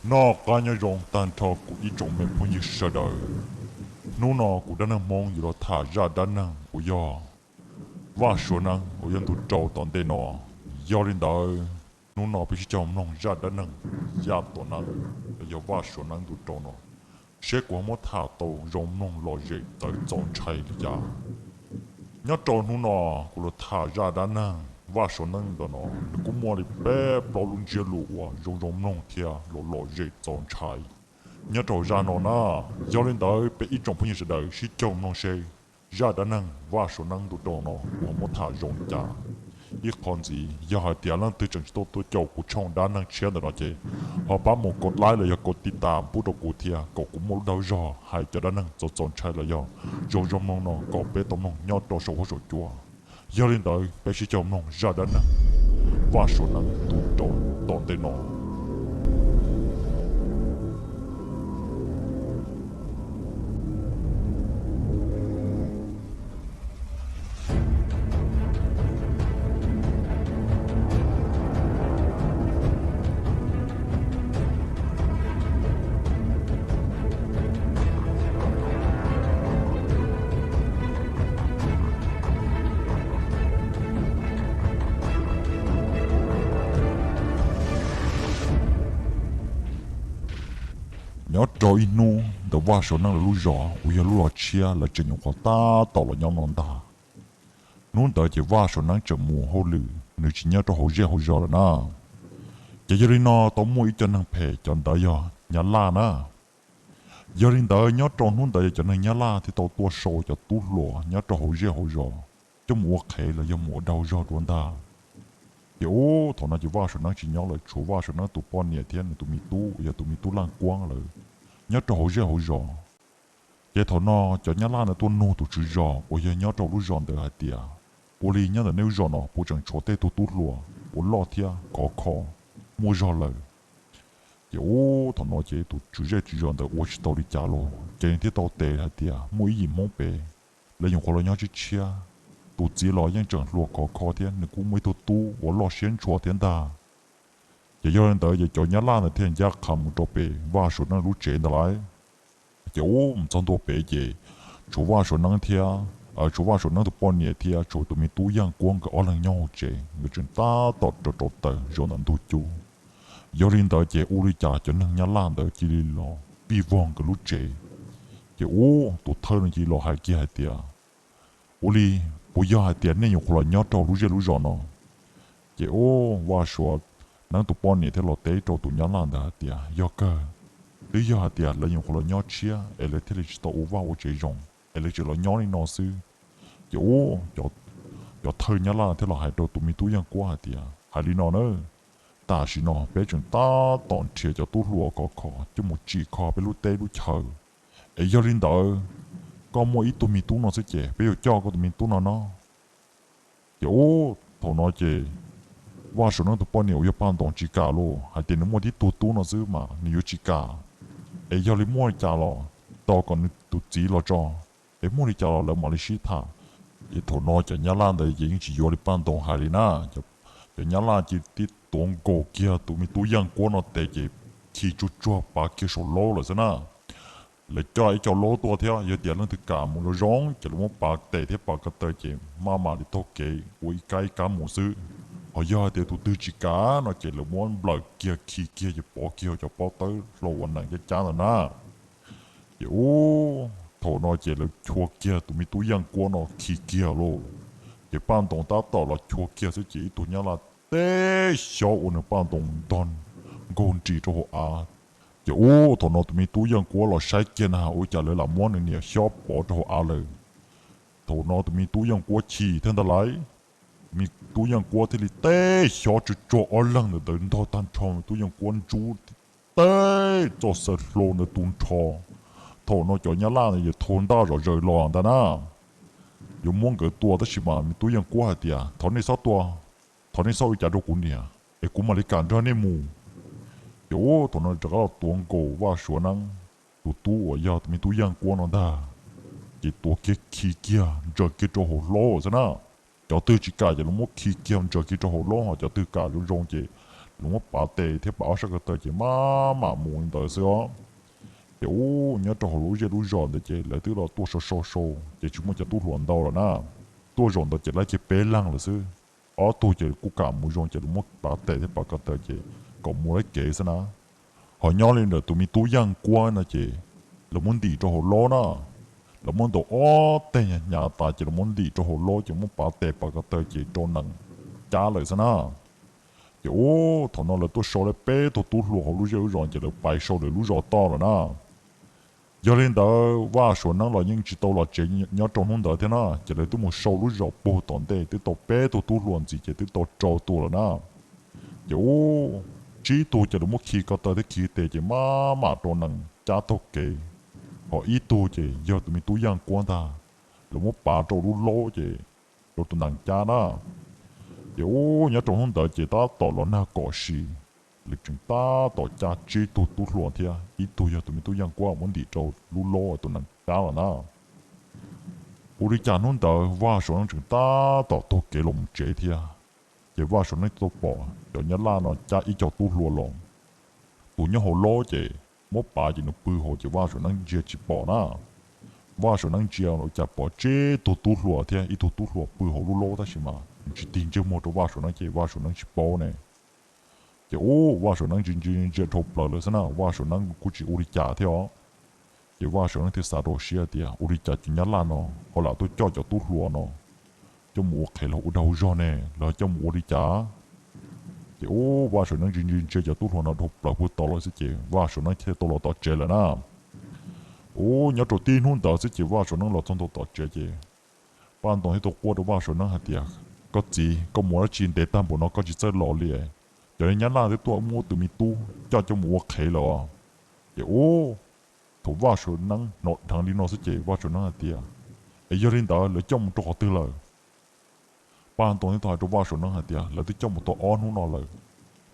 Noj qab nyob zoo tag nrho kuv ib tsoom me phooj ywg sawv daws. Hnub no kuv Dab Neeg Hmoob yuav los tham zaj dab neeg uas yog Vaj Suav Neeb uas yog ntu rau tom ntej no. Yog li ntawd, hnub no peb sib cog mloog zaj dab neeg Yaj Tuam Neeb los yog Vaj Suav Neeb ntu rau no, seb kuv ho muab tham tau zoo mloog lom zem tawv txaus ntshai li cas. Nyob rau hnub no kuv los tham zaj dab neeg Vaj Suav Neeb ntawm no, nws kuj muaj li peb plaub lub ntsiab lus uas zoo zoo mloog thiab lom lom zem txaus ntshai nyob rau zaj no na. Yog li ntawd peb ib tsoom phooj ywg sawv daws sib cog mloog seb zaj dab neeg Vaj Suav Neeb ntu rau no kuv ho muab tham zoo li cas. Ib qho ntxiv, yog hais tias leej twg tseem tsis tau tuaj caum kuv tshooj dab neeg tshiab ntawm no ces ho pab mus kaum like los yog kaum tiv tas pub rau kuv thiab kom kuv muaj lub dag zog hais cov dab neeg txaus txaus ntshai los yog zoo zoo mloog no kom peb tau mloog nyob rau saum huab saum cua. Yog li ntawd peb sib cog mloog zaj dab neeg Vaj Suav Neeb ntu rau tom ntej no. Nyob rau ib hnub ntawd Vaj Suav Neeb lawv lub zos uas yog lub zos tshiab lawv tseem nyuam qhuav tab tom los nyob no ntag. Hnub ntawd ces Vaj Suav Neeb tseem mus hauj lwm, nws tsis nyob rau hauv zej hauv zos lawm na. Ces yog li no tau muaj ib co neeg phem, cov ntawd yog Nyab Laj na. Yog li ntawd nyob rau hnub ntawd yog cov neeg Nyab Laj thiaj tau tuaj sau cov tub hluas nyob rau hauv zej hauv zos coj mus ua qhev los yog mus ua dag zog dua ntag. Ces ub thaum no ces Vaj Suav Neeb tsis nyob lawm, tshuav Vaj Suav Neeb tus poj niam thiab nws tus me tub uas yog tus me tub Laj Kuab lawm nyob rau hauv zej hauv zos. Ces thaum no cov Nyab Laj ntawd tuaj nug tus tswv zos uas yog nyob rau lub zos ntawd hais tias, ua li nyob ntawm nej lub zos no puas tseem tshuav tej tug tub hluas uas loj thiab khov kho muaj zog lawm? Ces ub thaum no ces tus tswv zej tswv zos ntawd ua tsis tau li cas los ces nws thiaj tau teb hais tias muaj ib yim Hmoob pem, lawv nyuam qhuav los nyob tshiab tshiab, tus txiv los yeej tseem hluas khov kho thiab nws kuj muaj ib tug tub uas loj siab ntshua thiab ntag. Ces yog li ntawd ces cov Nyab Laj ntawd thiaj ncaj qha mus rau pem Vaj Suav Neeb lub tsev ntawd lawm. Ces ub mus txog ntua pem ces tshuav Vaj Suav Neeb thiab, tshuav Vaj Suav Neeb tus poj niam thiab tshuav tus me tub Yeej Kuab nkawd ob leeg nyob hauv tsev, nkawd tseem tab tom rau rau taws zaum ntawm ntug cub. Yog li ntawd ces ua li cas cov neeg Nyab Laj ntawd cia li los vij vog nkawd lub tsev. Ces ub tus thawj no cia li los hais kiag hais tias, ua li puas yog hais tias nej nyuam qhuav los nyob rau lub zej lub zos no? Ces ub Vaj Suav Neeb tus poj niam thiaj los teb rau tus Nyab Laj ntawd hais tias, yog kawg, twb yog hais tias lawv nyuam qhuav los nyob tshiab es lawv thiaj li tsis tau ua vaj ua tsev zoo es lawv tseem los nyob li no xwb. Ces ub cov thawj Nyab Laj thiaj los hais rau tus me tub Yeej Kuab hais tias, hais li no na, tam sim no peb tseem tab tom nrhiav cov tub hluas khov kho coj mus tsim kho peb lub teb lub chaw, es yog li ntawd koj muaj ib tug me tub no xwb ces peb yuav coj koj tus me tub no no. Ces ub thaum no ces Vaj Suav Neeb tus poj niam uas yog Paj Ntoos tsis kam lauj, hais tias nws muaj tib tug tub no xwb mas nws yuav tsis kam. Es yog li muaj li cas los tos kom nws tus txiv los tso, es muaj li cas los lawv mam li sib tham. Ces thaum no cov Nyab Laj ntawd ces yeej tsis yuav li Paj Ntoos hais li na. Cov Nyab Laj ces tib tuav nkaus kiag tus me tub Yeej Kuab no tes ces khi tsuag tsuag pav kiag saum laub lawm xwb na. Lawv coj ib co laub tuaj thiab yog tias leej twg kam mus zoo zoo ces lawv muab pav tes thiab pav ko taw ces maj mam li taug kev ua ib kab ib kab mus xwb. Ho yog hais tias tus twg tsis kam no ces lawv muab nplawm kiag khi kiag ces pov kiag cov pob tawb hlau uas nees cab cab ntawd na. Ces ub thaum no ces lawv chua kiag tus me tub Yeej Kuab no khi kiag lauj. Ces Paj Ntoos tab tom los chua kiag xwb ces ib tug Nyab Laj teb xyob ua nws Paj Ntoos ntog nkaug nris rau hauv av. Ces ub thaum no tus me tub Yeej Kuab los saib kiag na ua cas lawv lam muab nws niam xyob pov rau hauv av lawm. Thaum no tus me tub Yeej Kuab chim thiab ntag lauj. Me tub Yeej Kuab thiaj li teb xyob tsuag tsuag ob leeg ntawd ntog tag nrho, me tub Yeej Kuab ntsub teb txoj xaw hlau ntawd tu nrho. Thaum no cov Nyab Laj ntawd yuav thau ntaj zom zaws los ntag na, yuav muab nkawd tua tab sis mas me tub Yeej Kuab hais tias, thov nej txhob tua, thov nej txhob ua cas rau kuv niam es kuv mam li kam nrog nej mus. Ces ub thaum no rov qab los tuav nkaus Vaj Suav Neeb tus tub uas yog tus me tub Yeej Kuab no ntag, ces tuav kiag khi kiag ntsaws kiag rau hauv hlaub xwb na. Cov twg tsis kam ces lawv muab khi kiag ntsaws kiag rau hauv hlaub, ho cov twg kam zoo zoo ces lawv muab pav tes thiab pav ob sab ko taw ces maj mam mus li ntawd xwb os. Ces ub, nyob rau hauv lub zej lub zos ntawd ces lawv twb los tuaj sau sau sau ces tsis muaj cov tub hluas ntau lawm na. Tuaj zaum ntawd ces lawv ces peb leeg lawm xwb. Ob tug ces kuj kam mus zoo ces lawv muab pav tes thiab pav ko taw ces kom mus lawv kev xwb na. Ho nyob li ntawm tus me tub Yaj Kuab no ces lawv muab ntim rau hauv lob na. Lawv muab ntaus ob teg hnyav tas ces lawv muab ntim rau hauv lob ces muab pav tes pav ko taw ces rau nees cab lawm xwb na. Ces ub, thaum no lawv tuaj sau lawv peb tug tub hluas hauv lub zej lub zos ces lawv pais sau lawv lub zos toj lawm na. Yog li ntawd Vaj Suav Neeb los yeej tsis tau los tsev nyob rau hnub ntawd thiab na, ces lawv twb mus sau lub zos puag tom ntej twb tau peb tug tub hluas ntxiv ces twb tau rau tus lawm na. Ces ub, tsib tug ces lawv muab khi ko taw thiab khi tes ces maj mam rau nees cab taug kev. Ho ib tug ces yog tus me tub Yaj Kuab ntag, lawv muab pav rau lub lob ces rau tus nees cab na. Ces ub, nyob rau hnub ntawd ces tab tom los nag kom si, lawv tseem tab tom cab tsib tug tub hluas thiab ib tug yog tus me tub Yaj Kuab muab ntim rau lub lob tus nees cab lawm na. Ua li cas hnub ntawd Vaj Suav Neeb tseem tab tom taug kev los mus tsev thiab, ces Vaj Suav Neeb tau pom cov Nyab Laj no cab ib co tub hluas los. Tus nyob hauv lob ces muab pav ces nws pw hauv ces Vaj Suav Neeb ntsia tsis pom na. Vaj Suav Neeb ntsia ua cas pom tsib tug tub hluas thiab ib tug tub hluas pw hauv lub lob tab sis mas nws tsis tig ntsej muag rau Vaj Suav Neeb ces Vaj Suav Neeb tsis paub ne. Ces ub, Vaj Suav Neeb ntsia ntsia ntsia dhau plaws lawm xwb na, Vaj Suav Neeb kuj tsis ua li cas thiab os. Ces Vaj Suav Neeb thiaj xav rau siab tias ua li cas cov Nyab Laj no ho lam tuaj coj cov tub hluas no coj mus ua qhev los ua dag ua zog ne, los coj mus ua li cas? Ces ub, Vaj Suav Neeb ntsia ntsia ntsia cov tub hluas no dhau plaws puag tod lawm xwb ces Vaj Suav Neeb thiaj tau los tom tsev lawm na. Ub, nyob rau tib hnub ntawd xwb ces Vaj Suav Neeb los txog ntua tom tsev ces Paj Ntoo thiaj tau quaj rau Vaj Suav Neeb hais tias, Koj txiv, koj mus ua dab tsi ntev tag npaum no koj tsis txawj los li? Cov Nyab Laj twb tuaj muab tus me tub coj coj mus ua qhev lawm os. Ces ub, thaum Vaj Suav Neeb hnov dheev li no xwb ces Vaj Suav Neeb hais tias, Es yog li ntawd lawv coj mus rau qhov twg lawm? Paj Ntoo thiaj tau hais rau Vaj Suav Neeb hais tias, Lawv twb coj mus tau ob hnub no lawm,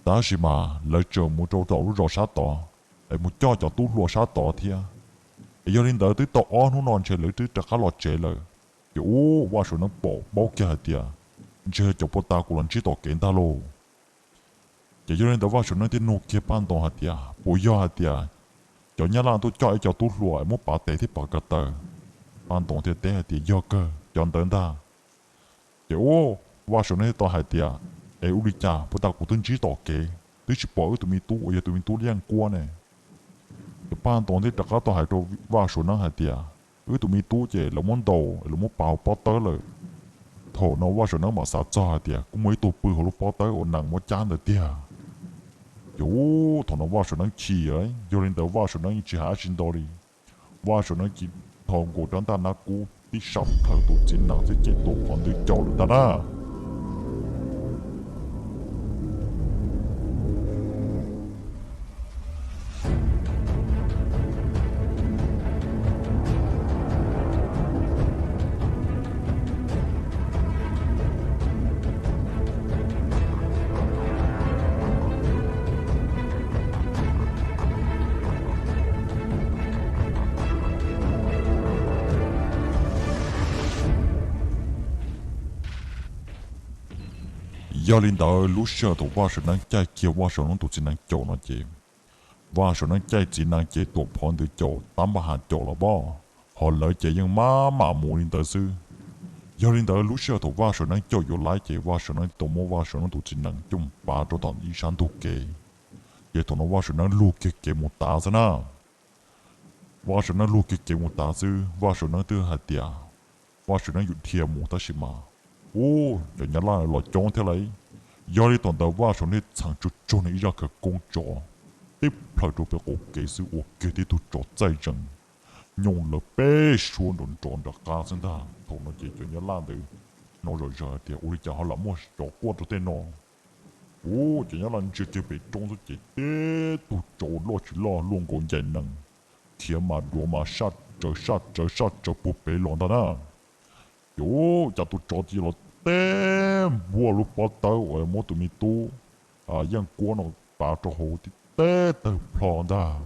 tab sis mas lawv tseem mus rau tom lub zos sab tod es mus coj cov tub hluas sab tod thiab. Es yog li ntawd twb tau ob hnub no ntshe lawv twb rov qab los tsev lawm. Ces ub, Vaj Suav Neeb pom paub kiag hais tias ntshe cov puag ta kuv los ntsib tom kev ntag lauj. Ces yog li ntawd Vaj Suav Neeb thiaj nug kiag Paj Ntoo hais tias, Puas yog hais tias cov Nyab Laj tuaj coj ib co tub hluas es muab pav tes thiab pav ko taw? Paj Ntoo thiaj teb hais tias, Yog kawg, cov ntawd ntag. Ces ub, Vaj Suav Neeb thiaj tau hais tias, Es ua li cas puag ta kuv twb ntsib tom kev twb tsis pom wb tus me tub uas yog tus me tub Yeej Kuab ne? Ces Paj Ntoo thiaj rov qab tau hais rau Vaj Suav Neeb hais tias, Wb tus me tub ces lawv muab ntaus es lawv muab pav hauv pob tawb lawm. Thaum no Vaj Suav Neeb mam xav txog hais tias kuj muaj ib tug pw hauv lub pob tawb uas nees muab cab ntawd tiag. Ces ub, thaum no Vaj Suav Neeb chim, yog li ntawd Vaj Suav Neeb yeej tsis hais dab tsi ntau li. Vaj Suav Neeb cia li nthos nkaus rab ntaj nab kub tib sab plhaws tus txiv nees thiab ces tuam phov ntws caum lawm ntag na. Yog li ntawd lub sij hawm thaum Vaj Suav Neeb caij kiag Vaj Suav Neeb tus txiv nees caum no ces, Vaj Suav Neeb caij txiv nees ces tuam phov ntws caum tab npaj has caum los pob, ho lawv ces yeej maj mam mus li ntawd xwb. Yog li ntawd lub sij hawm thaum Vaj Suav Neeb caum yuav laib ces Vaj Suav Neeb tau muab Vaj Suav Neeb tus txiv nees coj mus pav rau tom ib sab ntug kev. Ces thaum no Vaj Suav Neeb luag kiag kev mus tav xwb na. Vaj Suav Neeb luag kiag kev mus tav xwb, Vaj Suav Neeb twb hais tias Vaj Suav Neeb yuav dhia mus tab sis mas, ub, cov Nyab Laj los coob thiab lauj. Yog li thaum ntawd Vaj Suav Neeb txheev tsuag tsuag nws ib zaj khawv koob tsov tib plhaws rau pem qaum kev xwb ua kiag tib tug tsov txaij zees nyooj lawv peb suab nrov nrov nram qab xwb ntag. Thaum no ces cov Nyab Laj ntawd hnov zom zaws tias ua li cas ho lam muaj tsov quaj rau tej no. Ub, cov Nyab Laj ntsia kiag pem roob xwb ces tib tug tsov loj tsis loj luaj nkaus ncaim nees, khiav mas duav mas saj tsawv saj tsawv saj tsawv puag pem los ntag na. Ces ub, cas tus tsov cia los teb npuaj lub pob tawb uas muab tus me tub Yeej Kuab no pav rau hauv tib teg tawg plho ntag.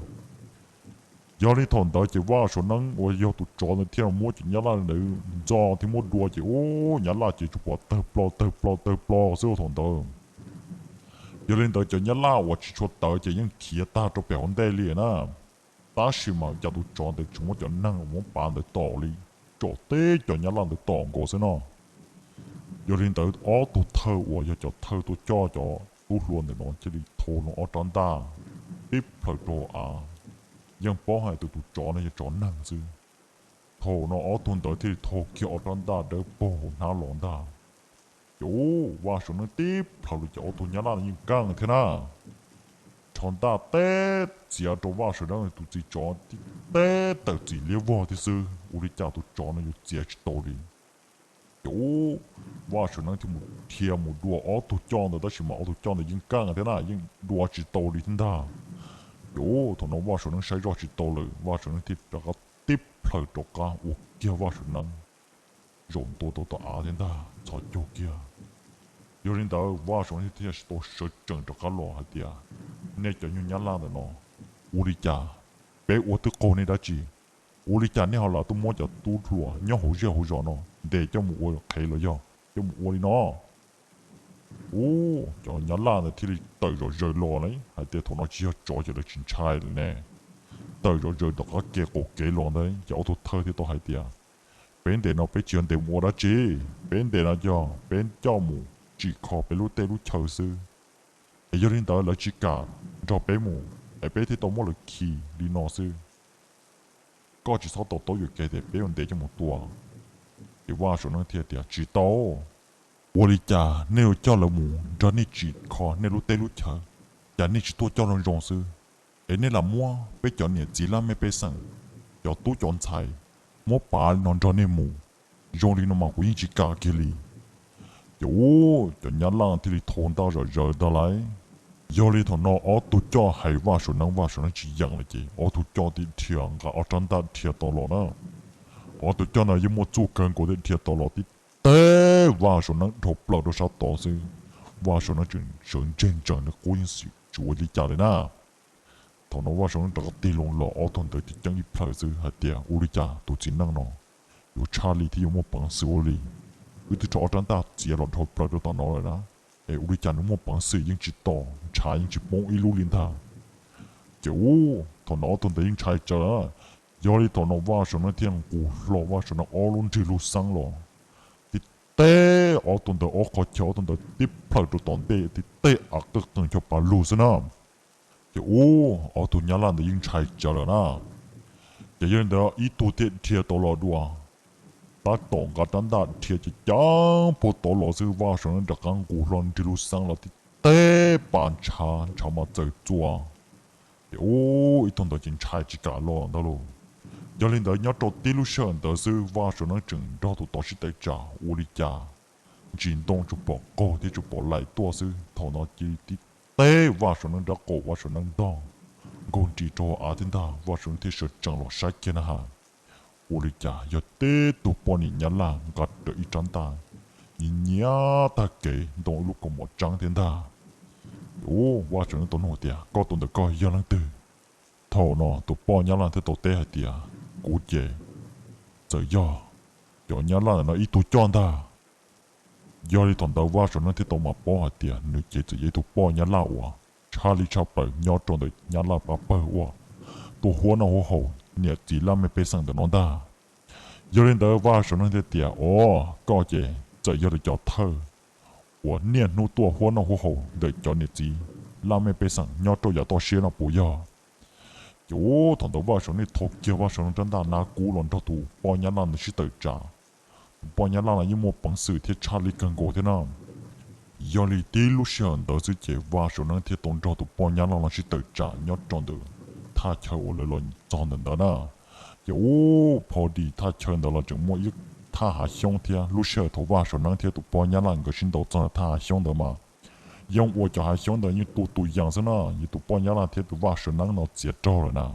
Yog li thaum ntawd ces Vaj Suav Neeb uas yog tus tsov ntawd thiaj muab cov Nyab Laj ntawd ntxo thiab muab dua ces ub, Nyab Laj ces tsuas pom tawg plho tawg plho tawg plho xwb thaum ntawd. Yog li ntawd cov nyab laj uas tsis tshua tawv ces yeej khiav tag rau pem hauv ntej li na. Tab sis mas cas tus tsov ntawd tseem muab cov neeg uas muab pav ntawd tom li, tsom teb cov nyab laj ntawd tom nkaus xwb no. Yog li ntawd ob tug thawj uas yog cov thawj tuaj coj cov tub hluas ntawm no thiaj li thau loo ob rab ntaj tib plhaws rau av. Yeej paub hais tias tus tsov no yog tsov neeg xwb. Thaum no ob tug ntawd thiaj li thau kiag ob rab ntaj dawb paug hauv hnab los ntag. Ces ub, Vaj Suav Neeb tib plhaws los ces ob tug nyab laj no yeej nkeeg thiab na. Rho ntaj teb txiav rau Vaj Suav Neeb tus txiv tsov tib teb tawm txim liab vog thiab xwb, ua li cas tus tsov no yuav txiav tsis tau li. Ces ub, Vaj Suav Neeb thiaj mus dhia mus dua ob tug coj ntawd tab sis mas ob tug coj ntawd yeej nkeeg thiab na, yeej dua tsis tau li thiab ntag. Ces ub, thaum no Vaj Suav Neeb saib zoj tsis tau lawm, Vaj Suav Neeb thiaj rov qab tib plhaws rov qab ua kiag Vaj Suav Neeb zaum ntua tau tom av thiab ntag, txhos caug kiag. Yog li ntawd Vaj Suav Neeb thiaj tau sawv tsees rov qab los hais tias, nej cov nyuag nyab laj ntawm no, ua li cas peb ua twb qaug nej dab tsi? Ua li cas nej ho lam tuaj muab cov tub hluas nyob hauv zej hauv zos no ntes coj mus ua qhev los yog coj mus ua li no? Ub, cov nyab laj ntawd thiaj li tawm zom zaws los li hais tias thaum no tsis yog tsov ces lawv tsis ntshai lawm ne. Tawm zom zaws tom qab kev qaum kev los ntawd ces ob tug thawj thiaj tau hais tias, peb ntes no peb tsis yog ntes mus ua dab tsi, peb ntes no yog peb coj mus tsim kho peb lub teb lub chaw xwb. Es yog li ntawd lawv tsis kam nrog peb mus es peb thiaj tau muab lawv khi li no xwb. Koj tsis txhob to taub yuam kev tias peb yuav ntes coj mus tua. Ces Vaj Suav Neeb thiaj tias, tsis tau. Ua li cas nej yuav coj lawv mus nrog nej tsim kho nej lub teb lub chaw, cas nej tsis tuaj coj zoo zoo xwb, es nej lam muab peb cov niam txiv laj mej pej xeem, cov tub cov ntxhais, muab pav li no nrog nej mus, zoo li no mas kuv yeej tsis kam kiag li. Ces ub, cov nyab laj thiaj li thau ntaj zom zaws ntag lauj. Yog li thaum no ob tug coj hais Vaj Suav Neeb, Vaj Suav Neeb tsis yeem lawm ces ob tug coj thiaj dhia nqa ob rab ntaj dhia tau los na. Ob tug coj no yeej muaj txuj kawg nkaus thiaj dhia tau los tib teb Vaj Suav Neeb dhau plaws rau sab tod xwb. Vaj Suav Neeb tseem sawv ntseg ntsees nws qub yeej tsis ua li cas li na. Thaum no Vaj Suav Neeb rov qab tig loo los ob tug ntawd ces ceeb ib plhaws xwb hais tias, ua li cas tus txiv neej no yuav tshaj li thiab yuav muaj peev xwm ua li? Wb twb rho ob rab ntaj txiav los dhau plaws rau tom no lawm na, es ua li cas nws muaj peev xwm yeej tsis tom, ntshav yeej tsis poob ib lub li ntag. Ces ub, thaum no ob tug ntawd yeej ntshai tsawv lawm. Yog li thaum no Vaj Suav Neeb thiaj nqus hlo Vaj Suav Neeb ob lub nrig lub xeeb los, tib teb ob tug ntawd ob qhov chaw, ob tug ntawd tib plhaws rau tom ntej tib teb av qeej qees cov pas lug xwb na. Ces ub, ob tug nyab laj ntawd yeej ntshai tsawv lawm na. Ces yog li ntawd ib tug thiaj dhia tau los dua, tab tom nqa rab ntaj dhia ces ceeb puag tod los xwb Vaj Suav Neeb rov qab nqus hlo nrig lub xeeb los tib teb pas ntshav, ntshav mas txawm txua. Ces ub, ib tug ntawd ces ntshai tsis kam los ntag lauj. Yog li ntawd nyob rau tib lub sij hawm ntawd xwb Vaj Suav Neeb tseem nrog tus tod sib tawm tsam ua li cas ntsis ntoo tsuas pom qaug thiab tsuas pom laim tuaj xwb. Thaum no cia li tib teb Vaj Suav Neeb nrab qaum, Vaj Suav Neeb ntog nkaug nris rau hauv av thiab ntag. Vaj Suav Neeb thiaj sawv tsees los saib kiag na has, ua li cas yog tib tug poj niam nyab laj nqa rawv ib rab ntaj nyiav nyiav tag kev ntoo ib lub kaus mom tseeb thiab ntag. Ub, Vaj Suav Neeb tau nug tias, koj tus ntawm koj yog leej twg? Thaum no tus poj nyab laj thiaj tau teb hais tias, kuv ces txawm yog cov nyab laj ntawm no ib tug coj ntag. Yog li thaum ntawd Vaj Suav Neeb thiaj tau mam paub hais tias nws ces txawm yog ib tug poj nyab laj uas tshaj li tshaj plaws nyob rau ntawm nyab laj pab pawg uas tuaj huab noj huab haus niam txiv laj mej pej xeem ntawm no ntag. Yog li ntawd Vaj Suav Neeb thiaj tias, o, koj ces txawm yog lawv cov thawj uas niaj hnub tuaj huab noj huab haus ntawm cov niam txiv laj mej pej xeem nyob rau yav toj siab no puas yog? Ces ub, thaum ntawd Vaj Suav Neeb thau kiag Vaj Suav Neeb rab ntaj nab kub los nrog tus poj nyab laj ntawd sib tawm tsam. Tus poj nyab laj no yeej muaj peev xwm thiab tshaj li kawg nkaus thiab na. Yog li tib lub sij hawm ntawd xwb ces Vaj Suav Neeb thiaj tau nrog tus poj nyab laj no sib tawm tsam nyob rau ntawm thaj chaw uas lawv los txog ntawm ntawd na. Ces ub, pho dis thaj chaw ntawd los tseem muaj ib thaj hav xyoob thiab. Lub sij hawm thaum Vaj Suav Neeb thiab tus poj nyab laj nkawd sib ntaus txog ntawm thaj hav xyoob ntawd mas yeej ua cov hav xyoob ntawd yeej tu tus yees xwb na, yog tus poj nyab laj thiab tus Vaj Suav Neeb no txiav raug lawm na.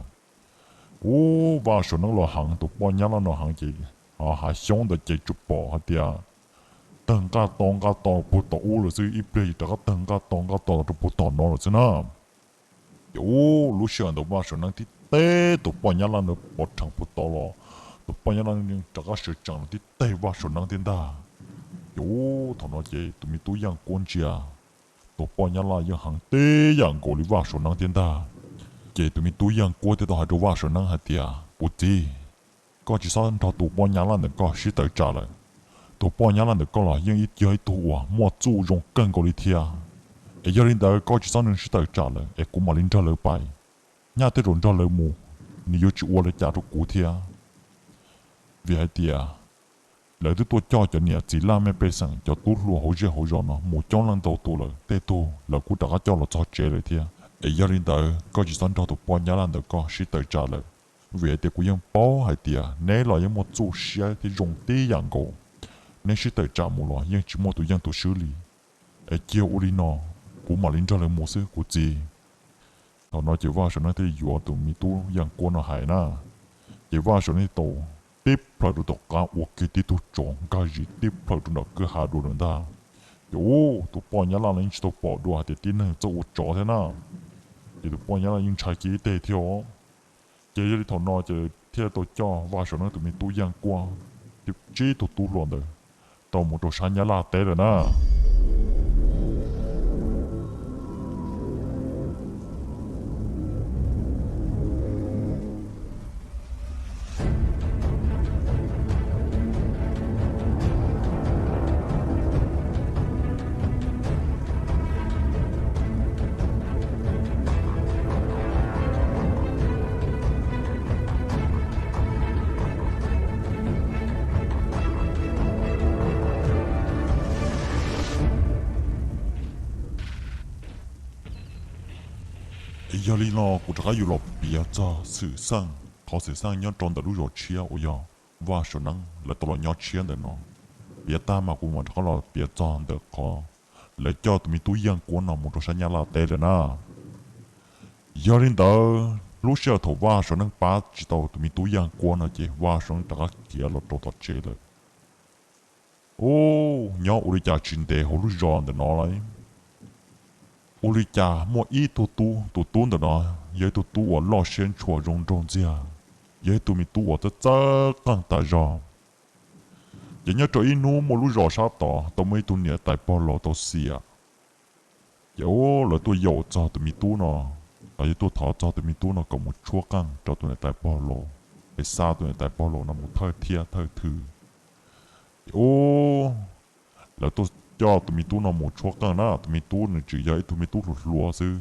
Ub, Vaj Suav Neeb los heev, tus poj nyab laj no heev ces hav xyoob ntawd ces tsuas pom hais tias tawg nqaj to nqaj to puag tom ub lawm xwb, ib pliag ces rov qab tawg nqaj to nqaj to los rau puag tom no lawm xwb na. Ces ub, lub sij hawm ntawd Vaj Suav Neeb tib teb tus poj nyab laj ntawd pov rhees puag tod los, tus poj nyab laj rov qab sawv tsees los tib teg Vaj Suav Neeb thiab ntag. Ces ub, thaum no ces tus me tub yeej quab ntsia Tus poj nyab laj yeej heev tib yam nkaus li Vaj Suav Neeb thiab ntag. Ces tus me tub Yaj Kuab thiaj tau hais rau Vaj Suav Neeb hais tias, Kuv txiv, koj tsis txhob nrog tus poj nyab laj ntawm koj sib tawm tsam lawm. Tus poj nyab laj ntawm koj los yeej yog ib tug uas muaj txuj zoo kawg nkaus li thiab. Es yog li ntawd koj tsis txhob nrog sib tawm tsam lawm es kuv mam li nrog lawv pais. Nyaj tej zaum nrog lawv mus, nws yuav tsis ua li cas rau kuv thiab. Vim hais tias lawv twb tuaj coj cov niam txiv laj mej pej xeem, cov tub hluas hauv zej hauv zos no mus coob leej ntau tus lawm, tej tug lawv kuj rov qab coj los txog tsev lawm thiab. Es yog li ntawd koj tsis txhob nrog tus poj nyab laj ntawm koj sib tawm tsam lawm, vim hais tias kuv yeej paub hais tias neb los yeej muaj txuj siab thiab zoo tib yam nkaus. Neb sib tawm tsam mus los yeej tsis muaj tus yeej tus swb li. Es cia ua li no, kuv mam li nrog lawv mus xwb kuv txiv. Thaum no ces Vaj Suav Neeb thiaj yuav tus me tub Yaj Kuab no hais na. Ces Vaj Suav Neeb tau tib plhaw rau tom qab ua kiag tib tug tsov nkag zis tib plhaw rau nram kwj ha dua lawm ntag. Ces ub, tus poj nyab laj no yeej tsis tau pom dua hais tias tib neeg txawj ua tsov thiab na. Ces tus poj nyab laj yeej ntshai kiag ib teg thiab os. Ces yog li thaum no ces thiaj tau coj Vaj Suav Neeb tus me tub Yaj Kuab tsib tug tub hluas ntawd tau mus rau sab Nyab Laj teb lawm na. Es yog li no kuv rov qab yuav los piav txog xwm txheej, qhov xwm txheej nyob rau ntawm lub zos tshiab uas yog Vaj Suav Neeb lawv tau los nyob tshiab ntawm no. Piav tag mas kuv mam rov qab los piav txog ntawm qhov lawv coj tus me tub Yaj Kuab no mus rau sab Nyab Laj teb lawm na. Yog li ntawd lub sij hawm thaum Vaj Suav Neeb pab tsis tau tus me tub Yaj Kuab no ces Vaj Suav Neeb rov qab khiav los rau tom tsev lawm. Ub, nyob ua li cas tsis ntev hauv lub zos ntawm no lawm, ua li cas muaj ib tug tub, tus tub ntawm no yog ib tug tub uas loj siab ntshua zoo nraug ntxiag, yog ib tug me tub uas txawj txawj qeej tas zog. Ces nyob rau ib hnub muaj lub zos sab tod tau muaj ib tug niam tais pog laus tau xiam. Ces ub, lawv tuaj yaum txog tus me tub no, los yog tuaj thov txog tus me tub no kom mus tshuab qeej rau tus niam tais pog laus, es xa tus niam tais pog laus no mus thawj thiab thawj thwm. Ces ub, lawv tuaj coj tus me tub no mus tshuab qeej na. Tus me tub nws tseem yog ib tug me tub hluas hluas xwb.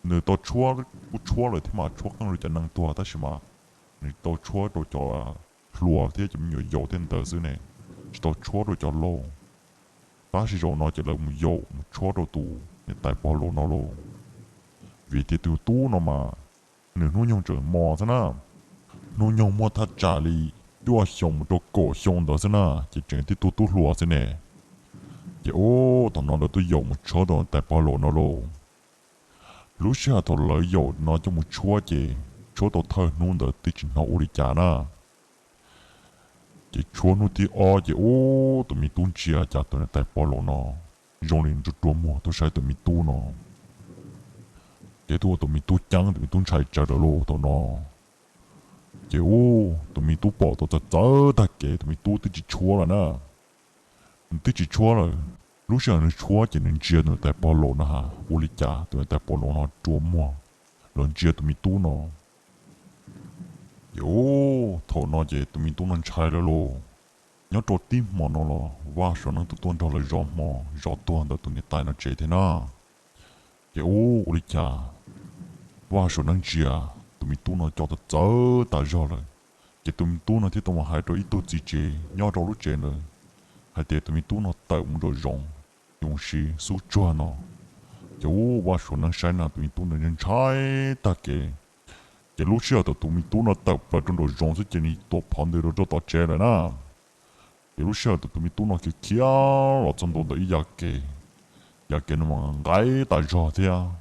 Nws tau tshuab, kuj tshuab lawm thiab mas tshuab qeej rau cov neeg tuag tab sis mas nws tau tshuab rau cov hluas thiab cov me nyuam yaus thiab ntawd xwb ne, tsis tau tshuab rau cov laus. Tab sis zaum no ces lawv mus yaum mus tshuab rau tus niam tais pog laus no lauj. Vim tias tus tub no mas nws hnub nyoog tseem mos xwb na, hnub nyoog muaj thaj tsam li cuaj xyoo mus rau kaum xyoo ntawd xwb na, ces tseem tib tug tub hluas xwb ne. Ces ub, thaum no lawv tuaj yaum mus tshuab rau niam tais pog laus no lauj. Lub sij hawm thaum lawv yaum no coj mus tshuab ces tshuab tau thawj hnub ntawd twb tsis hnov ua li cas na. Ces tshuab hnub thib ob ces ub, tus me tub ntsia cas tus niam tais pog laus no zoo li rua rua muag tuaj saib tus me tub no. Ces tuaj ua tus me tub ceeb, tus me tub ntshai tsawv lawm lauj thaum no. Ces ub, tus me tub pom tau txawv txawv tag kev, tus me tub twb tsis tshuab lawm na. Nws twb tsis tshuab lawm. Lub sij hawm nws tshuab ces nws ntsia tus niam tais pog laus no ha, ua li cas tus niam tais pog laus no rua muag los ntsia tus me tub no. Ces ub, thaum no ces tus me tub no ntshai lawm lauj. Nyob rau tib hmo no los Vaj Suav Neeb twb tuaj nrog lawv zov hmo zov tuag ntawm tus niam tais no tsev thiab na. Ces ub, ua li cas Vaj Suav Neeb ntsia tus me tub no co txawv txawv tas zog lawm. Ces tus me tub no thiaj tau mus hais rau ib tug txiv tsev nyob rau lub tsev ntawd hais tias tus me tub no tawm mus nraum zoov, ces mus siv xub tsuag no. Ces ub, Vaj Suav Neeb saib na tus me tub no ntshai tag kev. Ces lub sij hawm thaum tus me tub no tawm plaws rau nraum zoov xwb ces nws tuam phov ntws rau rau tom tsev lawm na. Ces lub sij hawm thaum tus me tub no khiav khiav los txog ntua ntawm ib yav kev, yav kev no mas nqaim tas zog thiab,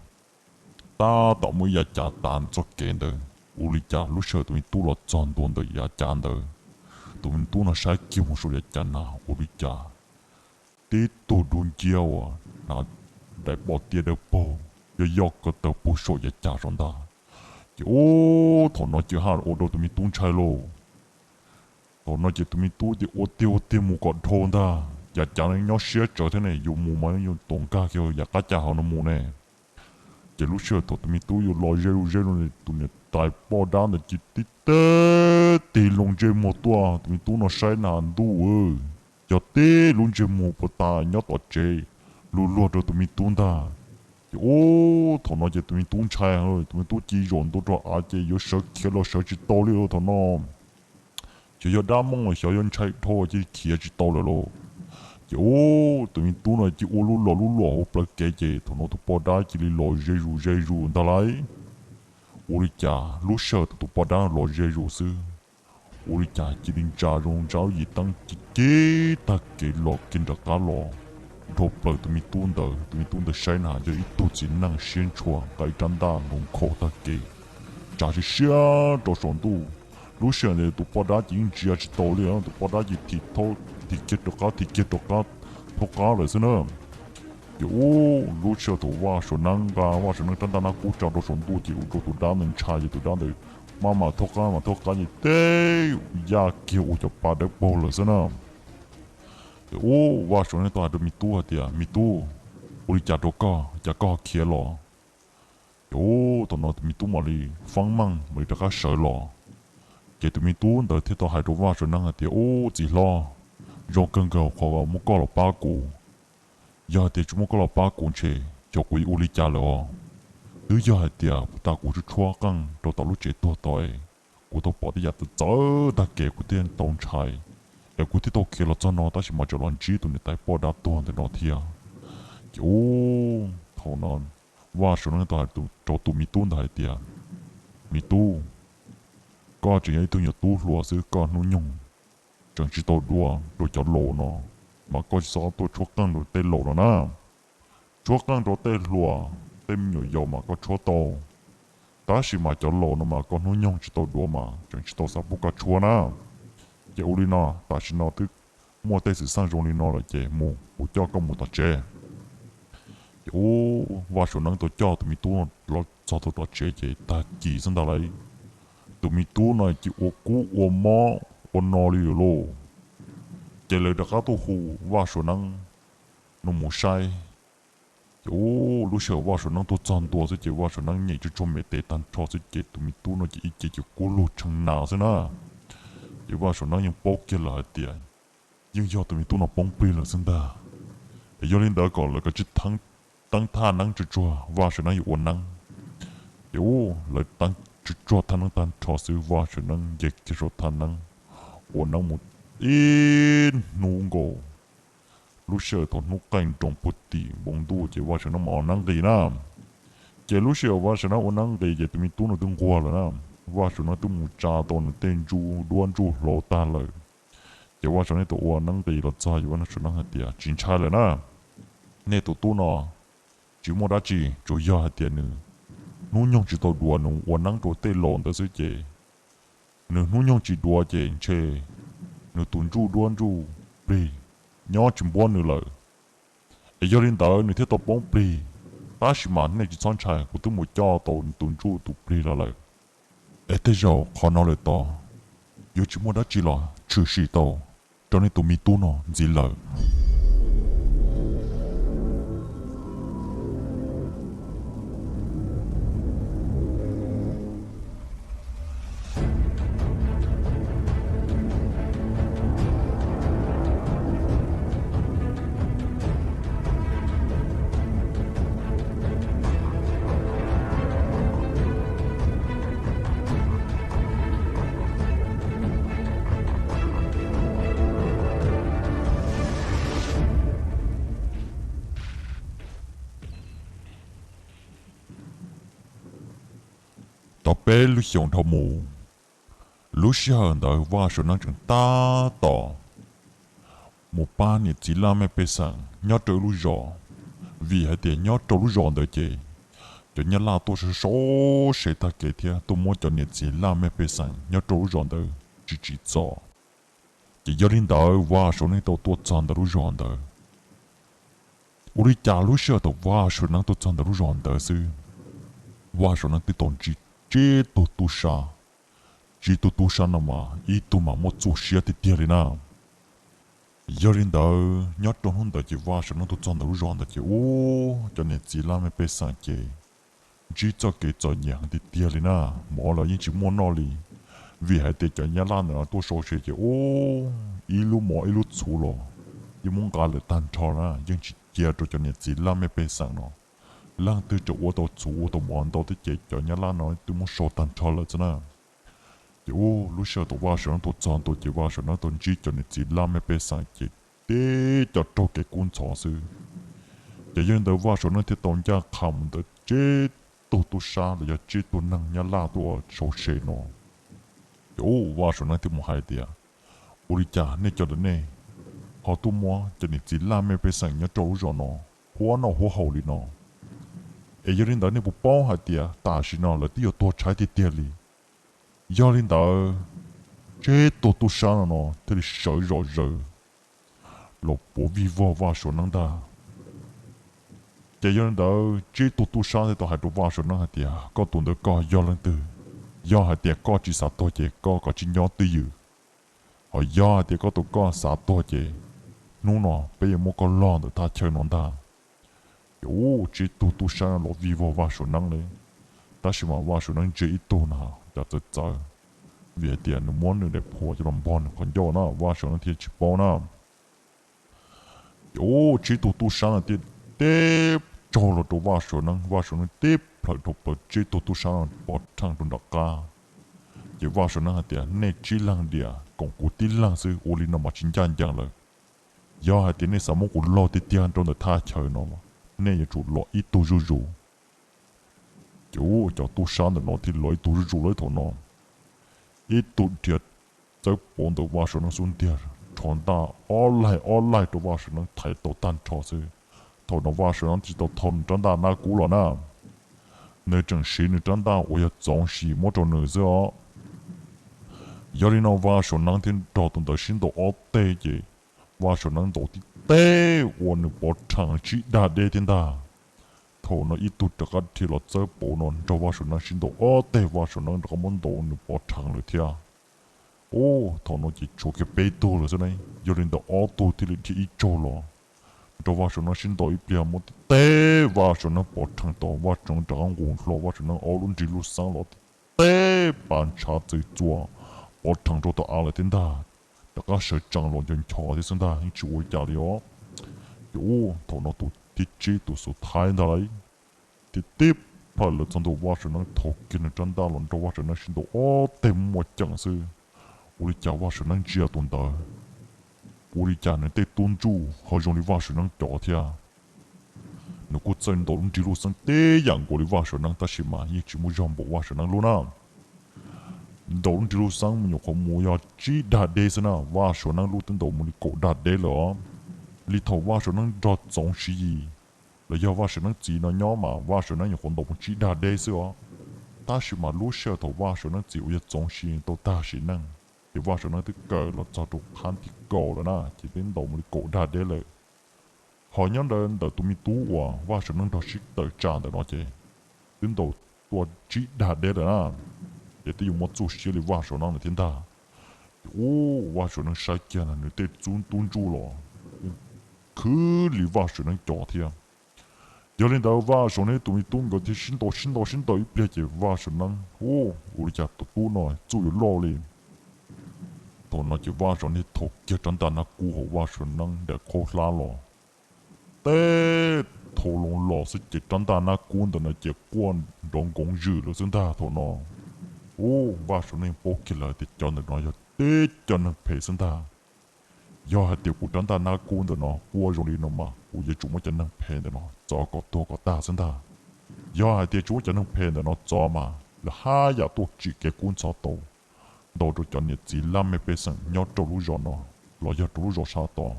tab tom muaj ib yav cav tav txoj kev ntawd. Ua li cas lub sij hawm tus me tub los txog ntua ntawm yav cav ntawd, tus me tub no saib kiag mus saum yav cav na, ua li cas tib tug dub nciab uas hnav daim poj tiaj dawb paug yoj yoj ko taw puag saum yav cav saum ntag. Ces ub, thaum no ces haj ua rau tus me tub ntshai lauj. Thaum no ces tus me tub ces ua tiag ua tiag mus kom dhau ntag. yav cav no nyob siab tsawv thiab ne, yus mus mas yuav tuam nkag kiag yam qab caj hauv no mus ne. Ces lub sij hawm thaum tus me tub yuav los ze zuj zus ne, tus niam tais poj dab ntawd cia li tib tig loo ntsej muag tuaj, tus me tub no saib na ntuj, yog tib lub ntsej muag puas tas nyob tom tsev, luag luag rau tus me tub ntag. Ces ub, thaum no ces tus me tub ntshai, tus me tub cia li zaum ntua rau av ces yuav sawv khiav los sawv tsis tau li thaum no. Xyov yog dab mooj los xyov yog ntshai dhau cia li khiav tsis tau lawm lauj. Ces ub, tus me tub no cia li ua lub los lub los hauv plawv kev ces thaum no tus poj dab cia li los ze zus ze zus ntag lauj. Ua li cas lub sij hawm thaum tus poj dab los ze zus xwb, ua li cas cia li ntsa zoo ntsa lub yim teeb ci ci tag kev los kiag nram qab los dhau plaws tus me tub ntawd. Tus me tub ntawd saib na yog ib tug txiv neej siab ntshua nqa ib rab ntaj nkaus nkhaus tag kev, tsa siab siab rau saum ntuj. Lub sij hawm ntawd tus poj dab ces yeej ntsia tsis tau li, tus poj dab ces thim thau, thim kiag rov qab, thim kiag rov qab, thaub qab lawm xwb na. Ces ub, lub sij hawm thaum Vaj Suav Neeb nqa Vaj Suav Neeb rab ntaj nab kub tsa rau saum ntuj ces ua rau tus dab ntawd ntshai ces tus dab ntawd maj mam thaub qab mam thaub qab ces teb yaj kiag ua cov pa dawb paug lawm xwb na. Ces ub, Vaj Suav Neeb tau hais rau me tub hais tias, Me tub, ua li cas rau koj, cas koj ho khiav los? Ces ub, thaum no tus me tub mam li faab meej mam li rov qab sawv los. Ces tus me tub ntawd thiaj tau hais rau Vaj Suav Neeb hais tias, Ub, txiv hlob, zoo kawg nkaus qhov muab koj los pab kuv. Yog hais tias tsis muab koj los pab kuv ntshe xyov kuv yuav ua li cas lawm os. Twb yog hais tias puag ta kuv tshuab tshuab qeej rau tom lub tsev tuag tod es kuv tau pom tej yam txawv txawv tag kev kuv thiaj tau ntshai, es kuv thiaj tau khiav los txog no tab sis mas tseem los ntsib tus niam tais poj dab tuag ntawm no thiab. Ces ub, thaum no Vaj Suav Neeb tau hais rau tus me tub ntawd hais tias, Me tub, koj tseem yog ib tug nyuam tub hluas xwb, koj hnub nyoog tseem tsis tau dua rau cov laus no, mas koj tsis txhob tuaj tshuab qeej rau tej laus no na. Tshuab qeej rau tej hluas tej me nyuam yaus mas koj tshuab tau, tab sis mas cov laus no mas koj hnub nyoog tsis tau dua mas tseem tsis tau xav pub koj tshuab na. Ces ua li no, tam sim no twb muaj tej xwm txheej zoo li no lawm ces mus, kuv coj koj mus tom tsev. Ces ub, Vaj Suav Neeb tau coj tus me tub los txog tom tsev ces tag kis xwb ntag lauj, tus me tub no cia li ua kub ua mob ua no li lawm lauj. Ces lawv rov qab tuaj hu Vaj Suav Neeb no mus saib. Ces ub, lub sij hawm Vaj Suav Neeb tuaj txog ntua xwb ces Vaj Suav Neeb nyem tsuag tsuag me tes tag nrho xwb ces tus me tub no ces ib ce ces kub lug tshee nas xwb na. Ces Vaj Suav Neeb yeej paub kiag lawm hais tias yeej yog tus me tub no poob plig lawm xwb ntag. Es yog li ntawd kom lawv kav tsij teeb thaj neeb tsuag tsuag, Vaj Suav Neeb yuav ua neeb. Ces ub, lawv teeb tsuag tsuag thaj neeb tag nrho xwb, Vaj Suav Neeb nce kiag saum thaj neeb, ua neeb mus ib hnub nkaus. Lub sij hawm thaum hnub qaij nroos puag tim npoo ntuj ces Vaj Suav Neeb mam ua neeb nqis na. Ces lub sij hawm Vaj Suav Neeb ua neeb nqis ces tus me tub no twb nquag lawm na. Vaj Suav Neeb twb mus tsa tau nws tej ntsuj duab ntsuj hlauv tag lawm. Ces Vaj Suav Neeb tus ua neeb nqis los txog ces Vaj Suav Neeb hais tias, Tsis ntshai lawm na, nej tus tub no tsis muaj dab tsi, tsuas yog hais tias nws hnub nyoog tsis tau duav, nws ua neeb rau tej laus ntawd xwb ces nws hnub nyoog tsis duav ces ntshe nws tus ntsuj duab ntsuj plig nyob tsis npuab nws lawm. Es yog li ntawd nws thiaj tau poob plig. Tab sis mas nej tsis txhob ntshai, kuv twb mus coj tau tus ntsuj tus plig los lawm. Es tej zaum qhov no lawm tod yuav tsis muaj dab tsi los tshwm sim tau rau nej tus me tub no ntxiv lawm. Tau peb lub xyoos dhau mus, lub sij hawm ntawd Vaj Suav Neeb tseem tab tom mus pab niam txiv laj mej pej xeem nyob rau lub zos, vim hais tias nyob rau lub zos ntawd ces cov nyab laj tuaj sau sau se tag kev thiab tuaj muab cov niam txiv laj mej pej xeem nyob rau lub zos ntawd tsis tsim txom. Ces yog li ntawd Vaj Suav Neeb tau tuaj txog ntawm lub zos ntawd. Ua li cas lub sij hawm thaum Vaj Suav Neeb tuaj txog ntawm lub zos ntawd xwb, Vaj Suav Neeb twb tau ntsib tsib tug tub sab. Tsib tug tub sab no mas ib tug mas muaj txuj siab tiag tiag li na. Yog li ntawd nyob rau hnub ntawd ces Vaj Suav Neeb tuaj txog ntawm lub zos ntawd ces ub, cov niam txiv laj mej pej xeem ces ntsib txoj kev txom nyem heev tiag tiag li na. Mov los yeej tsis muaj noj li, vim hais tias cov nyab laj ntawm no tuaj sau se ces ub, ib lub mov ib lub txhuv los yeej muab nqa lawm tag nrho na, yeej tsis cia rau cov niam txiv laj mej pej xeem no. Leej twg tseem ua tau txhuv ua tau mov ntau thiab ces cov nyab laj no twb muab sau tag nrho lawm xwb na. Ces ub, lub sij hawm thaum Vaj Suav Neeb tuaj txog ntua ces Vaj Suav Neeb tau ntsib cov niam txiv laj mej pej xeem ces tib co raug kev kub ntxhov xwb. Ces yog li ntawd Vaj Suav Neeb thiaj tau ncaj qha mus ntawm tsib tug tub sab los yog tsib tug neeg nyab laj tuaj ua sau se no. Ces ub, Vaj Suav Neeb thiaj mus hais tias, ua li cas nej cov ntawm nej ho tuaj muab cov niam txiv laj mej pej xeem nyob rau lub zos no huab noj huab haus li no? Es yog li ntawd nej puas paub hais tias tam sim no lawv twb yuav tuag tshaib tiag tiag li? Yog li ntawd, tsib tug tub sab no no thiaj li sawv zom zaws los puav vij vog Vaj Suav Neeb ntag. Ces yog li ntawd tsib tug tub sab thiaj tau hais rau Vaj Suav Neeb hais tias, koj tus ntawd koj yog leej twg? Yog hais tias koj tsis xav tuag ces koj kav tsij nyob twj ywm. Ho yog hais tias koj tus koj xav tuag ces hnub no peb yuav muab koj log ntawm thaj chaw no ntag. Ces ub, tsib tug tub sab no los vij vog Vaj Suav Neeb li. Tab sis mas Vaj Suav Neeb ntsia ib tug na cas txawv txawv, vim hais tias nws muab nws daim phua coj los npog nws qhov ncauj na, Vaj Suav Neeb thiaj tsis paub na. Ces ub, tsib tug tub sab no thiaj teb tsaug los rau Vaj Suav Neeb, Vaj Suav Neeb teb plhaws dhau plaws tsib tug tub sab no pov rheej rau nram qab. Ces Vaj Suav Neeb hais tias, nej tsib leeg diam koom kuv tib leeg xwb, ua li no mas tsis ncaj ncees lawm. Yog hais tias nej xav muab kuv log tiag tiag rau ntawm thaj chaw no, nej yuav tsum los ib tug zuj zus. Ces ub, cov tub sab ntawm no thiaj los ib tug zuj zus lawm thaum no. Ib tug dhia txawb pauv ntawm Vaj Suav Neeb xub ntiag, rho ntaj ob laig ob laig rau Vaj Suav Neeb thaiv tau tag nrho xwb. Thaum no Vaj Suav Neeb tsis tau thau nws rab ntaj nab kub los na, nws tseem siv nws rab ntaj uas yog txoov sis muab rau nws xwb os. Yog li no Vaj Suav Neeb thiaj nrog tus ntawd sib ntaus ob teg ces Vaj Suav Neeb ntaus tib teg ua nws pov rhees tsib dag deb thiab ntag. Thaum no ib tug rov qab dhia los txawb pauv no nrog Vaj Suav Neeb sib ntaus ob teg, Vaj Suav Neeb rov qab muab ntaus nws pov rhees lawm thiab. Ub, thaum no ces tshuav kiag peb tug lawm xwb ne. Yog li ntawd ob tug thiaj li dhia ib tsaug los nrog Vaj Suav Neeb sib ntaus ib pliag, muab tib teg Vaj Suav Neeb pov rhees tau, Vaj Suav Neeb rov qab nqus hlo Vaj Suav Neeb ob lub nrig lub xeeb los tib teg pas ntshav txwv txua pov rhees rau tom av lawm thiab ntag. Rov qab sawv tsees los nco ncho thiab xwb ntag, yeej tsis ua li cas li os. Ces ub, thaum no tus thib tsib tus xub thawj ntag lauj, thiaj tib plhaws lawv txog ntua Vaj Suav Neeb thau kiag nws rab ntaj los nrog Vaj Suav Neeb sib ntaus ob teg muaj ceem xwb. Ua li cas Vaj Suav Neeb ntsia tus ntawd, ua li cas nws tej tub ntsuj ho zoo li Vaj Suav Neeb cov thiab. Nws kuj txawj ntaus lub nrig lub xeeb tib yam nkaus li Vaj Suav Neeb tab sis mas yeej tsis muaj zog npaum Vaj Suav Neeb lub na. Ntaus lub nrig lub xeeb me nyuam qhuav mus yog tsib dag deb xwb na, Vaj Suav Neeb lub twb ntaus mus li kaum dag deb lawm os. Li thaum Vaj Suav Neeb nrog Txoov Siv Yis los yog Vaj Suav Neeb txiv no nyob mas Vaj Suav Neeb nyuam qhuav ntaus mus tsib dag deb xwb os. Tab sis mas lub sij hawm thaum Vaj Suav Neeb txiv uas yog Txoov Siv Yis tau tag sim neej, ces Vaj Suav Neeb twb kawm los txog rau qhab tim kaum lawm na, ces twb ntaus mus li kaum dag deb lawm. Ho nyob ntawm tus me tub uas Vaj Suav Neeb nrog sib tawm tsam ntawm no ces twb ntaus tuaj tsib dag deb lawm na, ces twb yuav muaj txuj siab li Vaj Suav Neeb lawm thiab ntag. Ces ub, Vaj Suav Neeb saib kiag na nws tej tub ntsuj los yeej khwv li Vaj Suav Neeb cov thiab. Yog li ntawd Vaj Suav Neeb tus me tub nkawd thiaj sib ntaus sib ntaus sib ntaus ib pliag ces Vaj Suav Neeb, ub, ua li cas tus tub no txuj yuav loj li. Thaum no ces Vaj Suav Neeb thau kiag rab ntaj nab kub hauv Vaj Suav Neeb daim qhaub hlab los, teb thau loo los xwb ces rab ntaj nab kub ntawm no ces quaj nrov nkoov zwm lawm xwb ntag thaum no. Ub, Vaj Suav Neeb paub kiag lawm tias cov ntawm no yog tib cov neeg phem xwb ntag. Yog hais tias kuv rab ntaj nab kub ntawm no quaj zoo li no mas kuv yuav tsum muab cov neeg phem ntawm no txov kom tuag kom tag xwb ntag. Yog hais tias tsis muab cov neeg phem ntawm no txov mas lawv haj yam tuaj tsim kev kub ntxhov tau ntau rau cov niam txiv laj mej pej xeem nyob rau lub zos no los yog rau lub zos sab tod.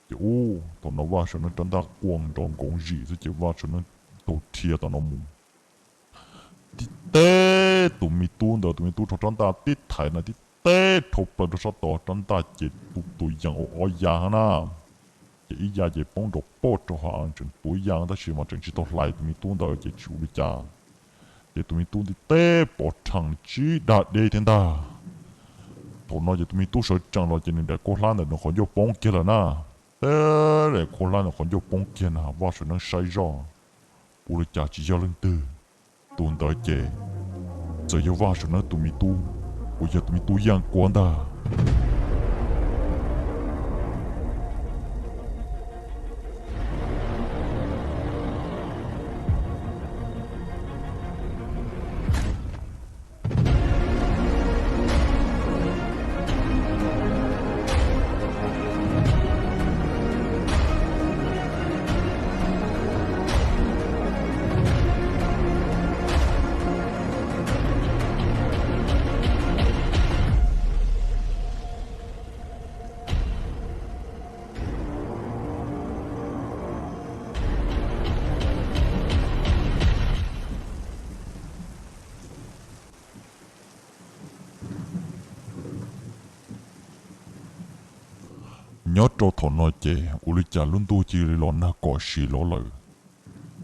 Ces ub, thaum no Vaj Suav Neeb rab ntaj quaj nrov nkoov zwm xwb ces Vaj Suav Neeb tau dhia tom no mus, tib teb tus me tub ntawd, tus me tub rho rab ntaj tib thaiv na tib teb dhau plaws rau sab tod, rab ntaj ces tu tus yees ua ob ya na. Ces ib ya ces poob nrov poj rau hauv av tseem tuav ya tab sis mas tseem tsis tau hlais tus me tub ntawd ces tsis ua li cas. Ces tus me tub tib teb pov rhees tsib dag deb thiab ntag. Thaum no ces tus me tub sawv tsees los ces nws daim khaub hlab ntawm nws qhov ncauj poob kiag lawm na. Teb daim khaub hlab ntawm qhov ncauj poob kiag na, Vaj Suav Neeb saib zoj, ua li cas tsis yog leej twg. Tus ntawd ces txawm yog Vaj Suav Neeb tus me tub, uas yog tus me tub Yaj Kuab ntag. Nyob rau thaum no ces ua li cas lub ntuj cia li los nag kom sim los lawm.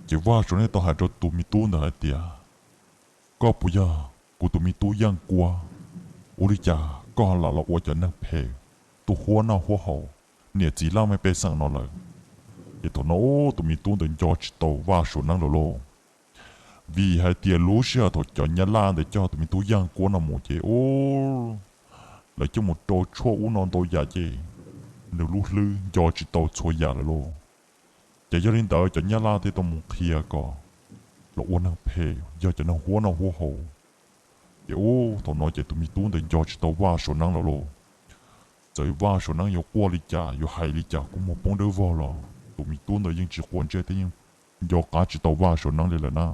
Ces Vaj Suav Neeb tau hais rau tus me tub ntawd hais tias, Koj puas yog kuv tus me tub Yaj Kuab? Ua li cas koj lam los ua cov neeg phem, tuaj huab noj huab haus niam txiv laj mej pej xeem no lawm? Ces thaum no tus me tub ntawd nco tsis tau Vaj Suav Neeb lawm lauj. Vim hais tias lub sij hawm thaum cov Nyab Laj ntawd coj tus me tub Yaj Kuab no mus ces ub, lawv coj mus rau tshuaj ub no ntau yam ces nws lub hlwb nco tsis tau txhua yam lawm lauj. Ces yog li ntawd cov Nyab Laj thiaj tau mus qhia kom los ua neeg phem, yog cov neeg huab noj huab haus. Ces ub, thaum no ces tus me tub ntawd nco tsis tau Vaj Suav Neeb lawm lauj. Txawm Vaj Suav Neeb yuav quaj li cas yuav hais li cas kuj muag poob dawb vog los tus me tub ntawd yeej tsis quav ntsej thiab yeej nco qab tsis tau Vaj Suav Neeb li lawm na.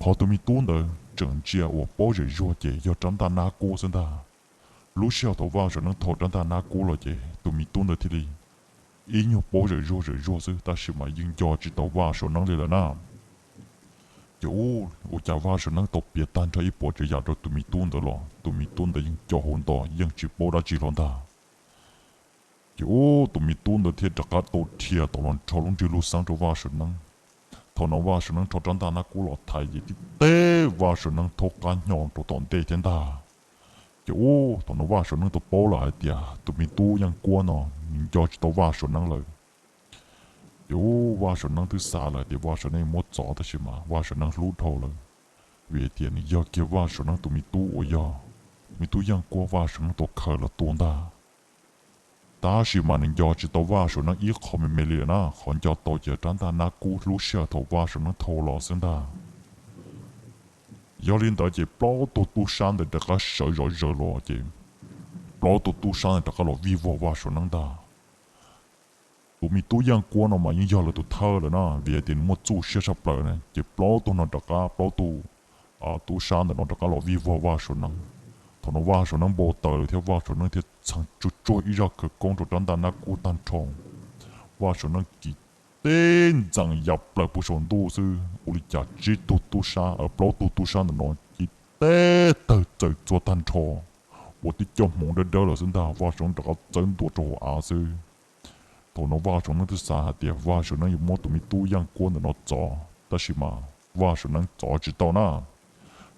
Qhov tus me tub ntawd tseem ntsia uas paub zem zuag ces yog rab ntaj nab kub xwb ntag. Lub sij hawm thaum Vaj Suav Neeb thau rab ntaj nab kub los ces tus me tub ntawd thiaj li ib nyuag paub zem zuag zem zuag xwb tab sis mas yeej nco tsis tau Vaj Suav Neeb li lawm na. Ces ub, ua cas Vaj Suav Neeb tau piav tag nrho ib puas tsav yam rau tus me tub ntawd los tus me tub ntawd yeej co hau nto yeej tsis paub dab tsi hlo ntag. Ces ub, tus me tub ntawd thiaj rov qab tau dhia tau los nrho lub nrig lub xeeb rau Vaj Suav Neeb. Thaum no Vaj Suav Neeb rho rab ntaj nab kub los thaiv ces tib teg Vaj Suav Neeb thaub qab hnyo rau tom ntej thiab ntag. Ces ub, thaum no Vaj Suav Neeb tau paub lawm hais tias tus me tub Yaj Kuab no nws nco tsis tau Vaj Suav Neeb lawm. Ces ub, Vaj Suav Neeb twb xav lawm tias Vaj Suav Neeb muab txov tab sis mas Vaj Suav Neeb hlub dhau lawm, vim tias nws yog kiag Vaj Suav Neeb tus me tub uas yog tus me tub Yaj Kuab Vaj Suav Neeb tau khaws los tua ntag. Tab sis mas nws nco tsis tau Vaj Suav Neeb ib qho me me li lawm na, qhov nco tau ces rab ntaj nab kub lub sij hawm thaum Vaj Suav Neeb thau los xwb ntag. Yog li ntawd ces plaub tug tub sab ntawd rov qab sawv zov zaws los ces plaub tug tub sab ntawd rov qab los vij vog Vaj Suav Neeb ntag. Tus me tub Yaj Kuab no mas yeej yog lawv tus thawj lawm na, vim hais tias nws muaj txuj siab tshaj plaws na, ces plaub tug no rov qab, plaub tug tub sab ntawm no rov qab los vij vog Vaj Suav Neeb. Thaum no Vaj Suav Neeb npau taws lawm thiab Vaj Suav Neeb thiaj txheev tsuag tsuag ib zaj khawv koob rau rab ntaj nab kub tag nrho. Vaj Suav Neeb kiv teb ntxees ya plaws puag saum ntuj xwb, ua li cas tsib tug tub sab, plaub tug tub sab ntawm no kiv teb tawg txawm txua tag nrho, ua tib co hmoov dawb dawb lawm xwb ntag. Vaj Suav Neeb rov qab txawb ntua rau hauv av xwb. Thaum no Vaj Suav Neeb twb xav hais tias Vaj Suav Neeb yuav muab tus me tub Yaj Kuab ntawm no txov, tab sis mas Vaj Suav Neeb txov tsis tau na,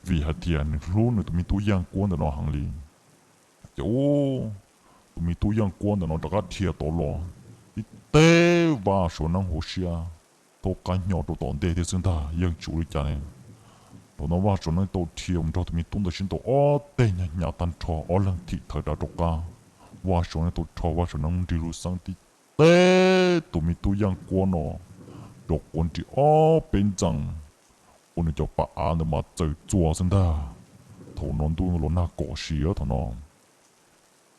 vim hais tias nws hlub nws tus me tub Yaj Kuab ntawm no heev li. Ces ub, tus me tub Yaj Kuab ntawm no rov qab dhia tod los, tib teg Vaj Suav Neeb hauv siab thaub qab hnyo rau tom ntej thiab xwb ntag, yeej tsis ua li cas ne. Thaum no Vaj Suav Neeb tau dhia mus nrog tus me tub ntawd sib ntaus ob teg hnyav hnyav tag nrho, ob leeg thim thawv dav rov qab. Vaj Suav Neeb tau rho Vaj Suav Neeb lub nrig lub xeeb tib teg tus me tub Yaj Kuab no rau quav nris ob peb ntxees, ua nws cov pas av ntawd mas txawm txua xwb ntag. Thaum no ntuj los nag kom siav thaum no.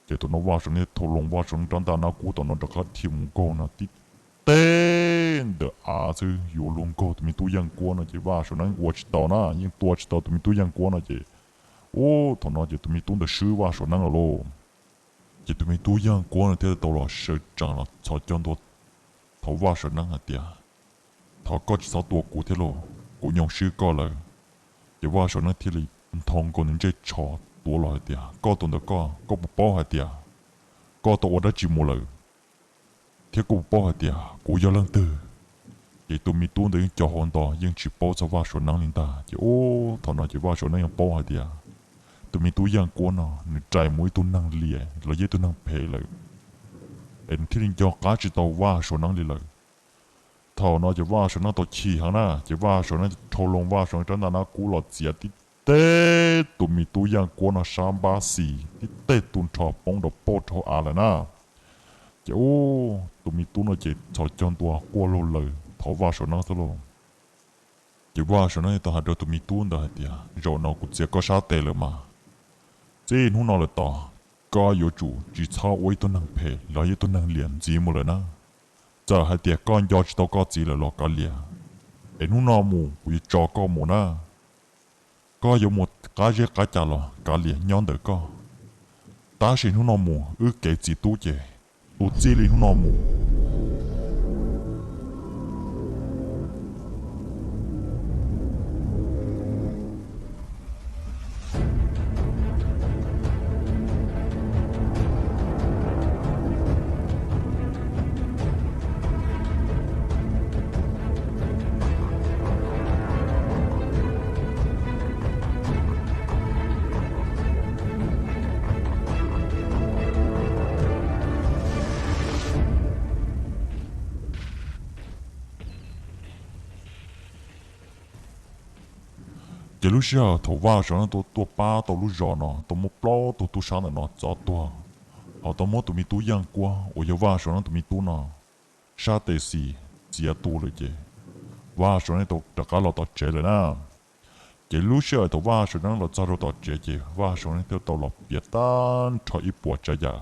Ces thaum no Vaj Suav Neeb thiaj thau loo Vaj Suav Neeb rab ntaj nab kub tom no rov qab dhia mus nkaug no tib teg ntawm av xwb yuav luag nkaug tus me tub Yaj Kuab no ces Vaj Suav Neeb ua tsis tau na, yeej tua tsis tau tus me tub Yaj Kuab no ces, ub, thaum no ces tus me tub ntawd swb Vaj Suav Neeb lawm lauj. Ces tus me tub Yaj Kuab no thiaj tau los sawv tsees los txhos caug ntua thov Vaj Suav Neeb hais tias, Thov koj tsis txhob tua kuv thiab lauj, kuv nyoo swb koj lawm. Ces Vaj Suav Neeb thiaj li nthos nkaus nws ntsej tsho tuav los hais tias, Koj tus ntawm koj, koj puas paub hais tias koj tau ua dab tsi mus lawm? Thiab koj puas paub hais tias kuv yog leej twg? Ces tus me tub ntawd yeej co hau nto yeej tsis paub txog Vaj Suav Neeb li ntag. Ces ub, thaum no ces Vaj Suav Neeb yeej paub hais tias tus me tub Yaj Kuab no nws rais mus ib tug neeg liam los yog ib tug neeg phem lawm, es nws thiaj li nco qab tsis tau Vaj Suav Neeb li lawm. Thaum no ces Vaj Suav Neeb tau chim heev na, ces Vaj Suav Neeb rhau loo Vaj Suav Neeb rab ntaj nab kub los txiav tib teg tus me tub Yaj Kuab no sab npab xis tib teg tu nrho poob rau pauj rau av lawm na. Ces ub, tus me tub no ces txhos caug ntua quaj laug lawm thov Vaj Suav Neeb xwb lauj. Ces Vaj Suav Neeb tau hais rau tus me tub ntawd hais tias, zaum no kuv txiav koj sab tes lawm mas, txij hnub no lawm tod, koj yuav tsum tsis txhob ua ib tug neeg phem los yog ib tug neeg liam ntxiv mus lawm na. Txawm hais tias koj nco tsis tau koj txiv lawm los kav liam, es hnub no mus kuv yuav tso koj mus na. Koj yuav mus qab zeb qab ca los kav liam nyob ntawm koj, tab sis hnub no mus wb kev txiv tub ces tu txij li hnub no mus. Ces lub sij hawm thaum Vaj Suav Neeb tuaj pab tau lub zos no tau muab plaub tug tub sab ntawm no txov tuag, ho tau muab tus me tub Yaj Kuab uas yog Vaj Suav Neeb tus me tub no sab tes xis txiav tu lawm ces Vaj Suav Neeb tau rov qab los tom tsev lawm na. Ces lub sij hawm thaum Vaj Suav Neeb los txog rau tom tsev ces Vaj Suav Neeb thiaj tau los piav tag nrho ib puas tsav yam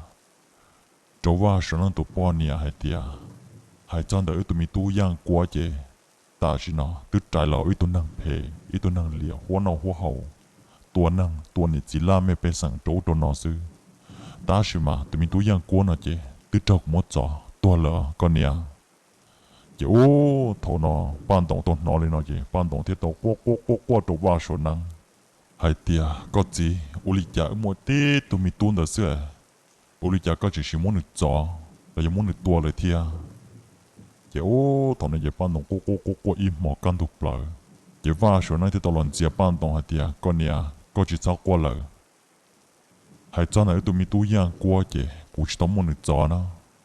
rau Vaj Suav Neeb tus poj niam hais tias, hais txog ntawm wb tus me tub Yaj Kuab ces tam sim no twb rais los ib tug neeg phem, ib tug neeg liam huab noj huab haus, tua neeg tua niam txiv laj mej pej xeem rau ub rau no xwb. Tab sis mas tus me tub Yaj Kuab no ces twb raug kuv muab txov tuag lawm koj niam. Ces ub, thaum no Paj Ntoos tau hnov li no ces Paj Ntoos thiaj tau quaj quaj quaj quaj rau Vaj Suav Neeb hais tias, koj txiv, ua li cas wb muaj tib tug me tub ntawd xwb, ua li cas koj tseem sim muab nws txov los yog muab nws tua lawm thiab? Ces ub, thaum no ces Paj Ntoos quaj quaj quaj quaj ib hmos kaj ntug plaws. Ces Vaj Suav Neeb thiaj tau los ntxias Paj Ntoos hais tias, koj niam, koj tsis txhob quaj lawm. Hais txog ntawm wb tus me tub Yaj Kuab ces kuv tsis tau muab nws txov na,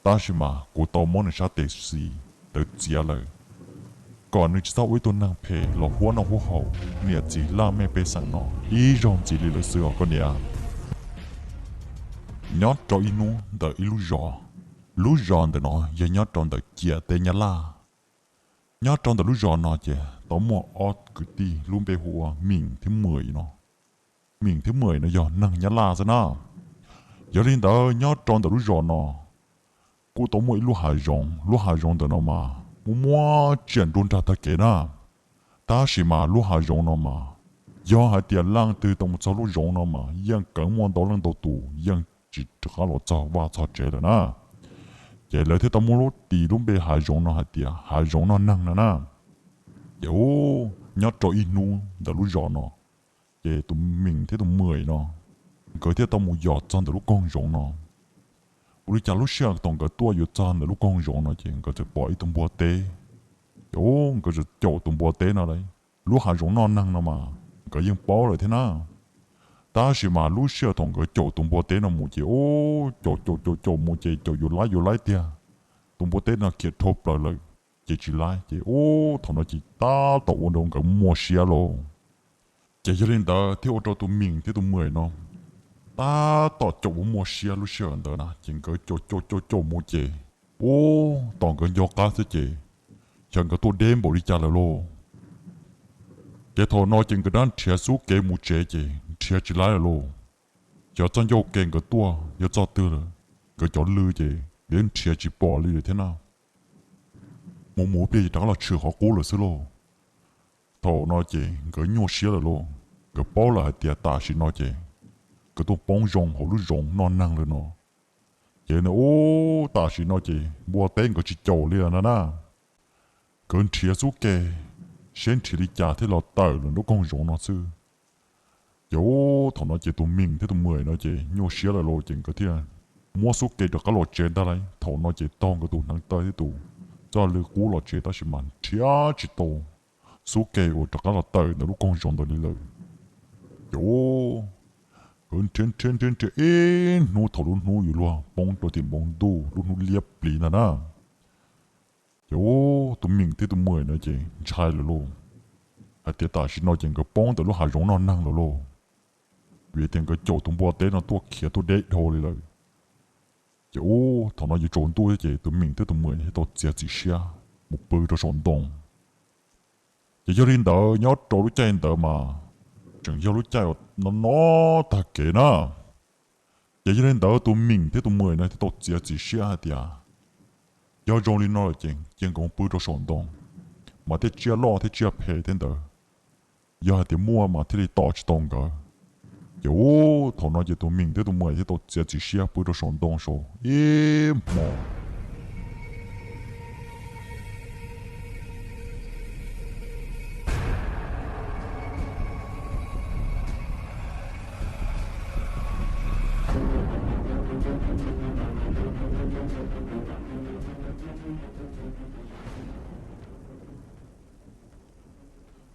tab sis mas kuv tau muab nws sab tes xis ntawd txiav lawm, kom nws tsis txhob ua ib tug neeg phem los huab noj huab haus niam txiv laj mej pej xeem no ib zaug ntxiv li lawm xwb os koj niam. Nyob rau ib hnub ntawm ib lub zos, lub zos ntawm no yog nyob rau ntawm ciam teb Nyab Laj. Nyob rau ntawm lub zos no ces tau muaj ob kwv tij lub npe hu ua Mim thiab Mim no. Mim thiab Mim no yog neeg Nyab Laj xwb na. Yog li ntawd nyob rau ntawm lub zos no kuj tau muaj ib lub hav zoov, lub hav zoov ntawm no mas muaj muaj tsiaj nruab nrag tag kev na. Tab sis mas lub hav zoov no mas yog hais tias leej twg tau mus txog lub zoov no mas yeej kawg muaj ntau leej ntau tus yeej tsis rov qab los txog vaj txog tsev lawm na. Ces lawv thiaj tau muab lub tis lub npe hav zoov no hais tias hav zoov noj neeg no na. Ces ub, nyob rau ib hnub ntawm lub zos no, ces tus Mim thiab tus Mim no nkawd thiaj tau mus yos txog ntawm lub koog zoov no. Ua li cas lub sij hawm thaum nkawd tuaj yuav txog ntawm lub koog zoov no ces nkawd txawm pom ib tug npua teb. Ces ub, nkawd txawm caum tus npua teb no lauj. Lub hav zoov noj neeg no mas nkawd yeej paub lawm thiab na. Tab sis mas lub sij hawm thaum nkawd caum tus npua teb no mus ces ub, caum caum caum caum mus ces caum yuav laib yuav laib tiag. Tus npua teb no khiav dhau plaws lawm ces tsis laib ces ub, thaum no ces tab tom ua rau nkawd muaj siab lauj. Ces yog li ntawd thiaj ua rau tus Mim thiab tus Mim no tab tom caum ua muaj siab lub sij hawm ntawd na ces nkawd caum caum caum caum mus ces ub, tos nkawd nco qab xwb ces xyov nkawd tuaj deb npaum li cas lawm lauj. Ces thaum no ces nkawd rov nrhiav xub kev mus tsev ces nrhiav tsis laib lawm lauj. Xyov txoj ncauj ke nkawd tuaj yog txoj twg lawm, nkawd cov lw ces nkawd nrhiav tsis pom li lawm thiab na. Mus mus pliag ces rov qab los tshwm qhov qub lawm xwb lauj. Thaum no ces nkawd nyuaj siab lawm lauj, nkawd paub lawm hais tias tam sim no ces nkawd tuaj poob zoo hauv lub zoov noj neeg lawm no. Ces ub, tam sim no ces npua teb nkawd tsis caum li lawm na na. Nkawd nrhiav xub ke seb nrhiav li cas thiaj los tawm lawm lub koog zoov no xwb. Ces ub, thaum no ces tus Mim thiab tus Mim no ces nyuaj siab lawm lauj ces nkawd thiaj muab xub ke rov qab los tsev ntag lauj. Thaum no ces taug nkawd tus hneev taw thiab tus txoj lw qub los tsev tab sis mas nrhiav tsis tau xub ke uas rov qab los tawm ntawm lub koog zoov ntawd li lawm. Ces ub, Nkawd nrhiav nrhiav nrhiav nrhiav ib hnub, thaum lub hnub yuav luag poob rau tim npoo ntuj, lub hnub liab pliv ntag na. Ces ub, tus Mim thiab tus Muim no ces ntshai lawm lauj, hais tias tam sim no ces nkawd poob ntawm lub hav zoov noj neeg lawm lauj, vim tias nkawd caum tus npua teb no tuaj khiav tuaj deb dhau li lawm. Ces ub, thaum no yuav tsaus ntuj thiab ces tus Mim thiab tus Muim thiaj tau txiav txim siab mus pw rau saum ntoo. Ces yog li ntawd, nyob rau lub caij ntawd mas tseem yog lub caij uas no no tag kev na. Ces yog li ntawd, tus Mim thiab tus Muim no thiaj tau txiav txim siab hais tias, yog zoo li no lawm ces cia nkawd mus pw rau saum ntoo, mas tej tsiaj loj thiab tsiaj phem thiab ntawd, yog hais tias muaj mas thiaj li tom tsis tau nkawd. Ces ub, thaum no ces tus Mim thiab tus Muim thiaj tau txiav txim siab pw rau saum ntoo saud ib hmos.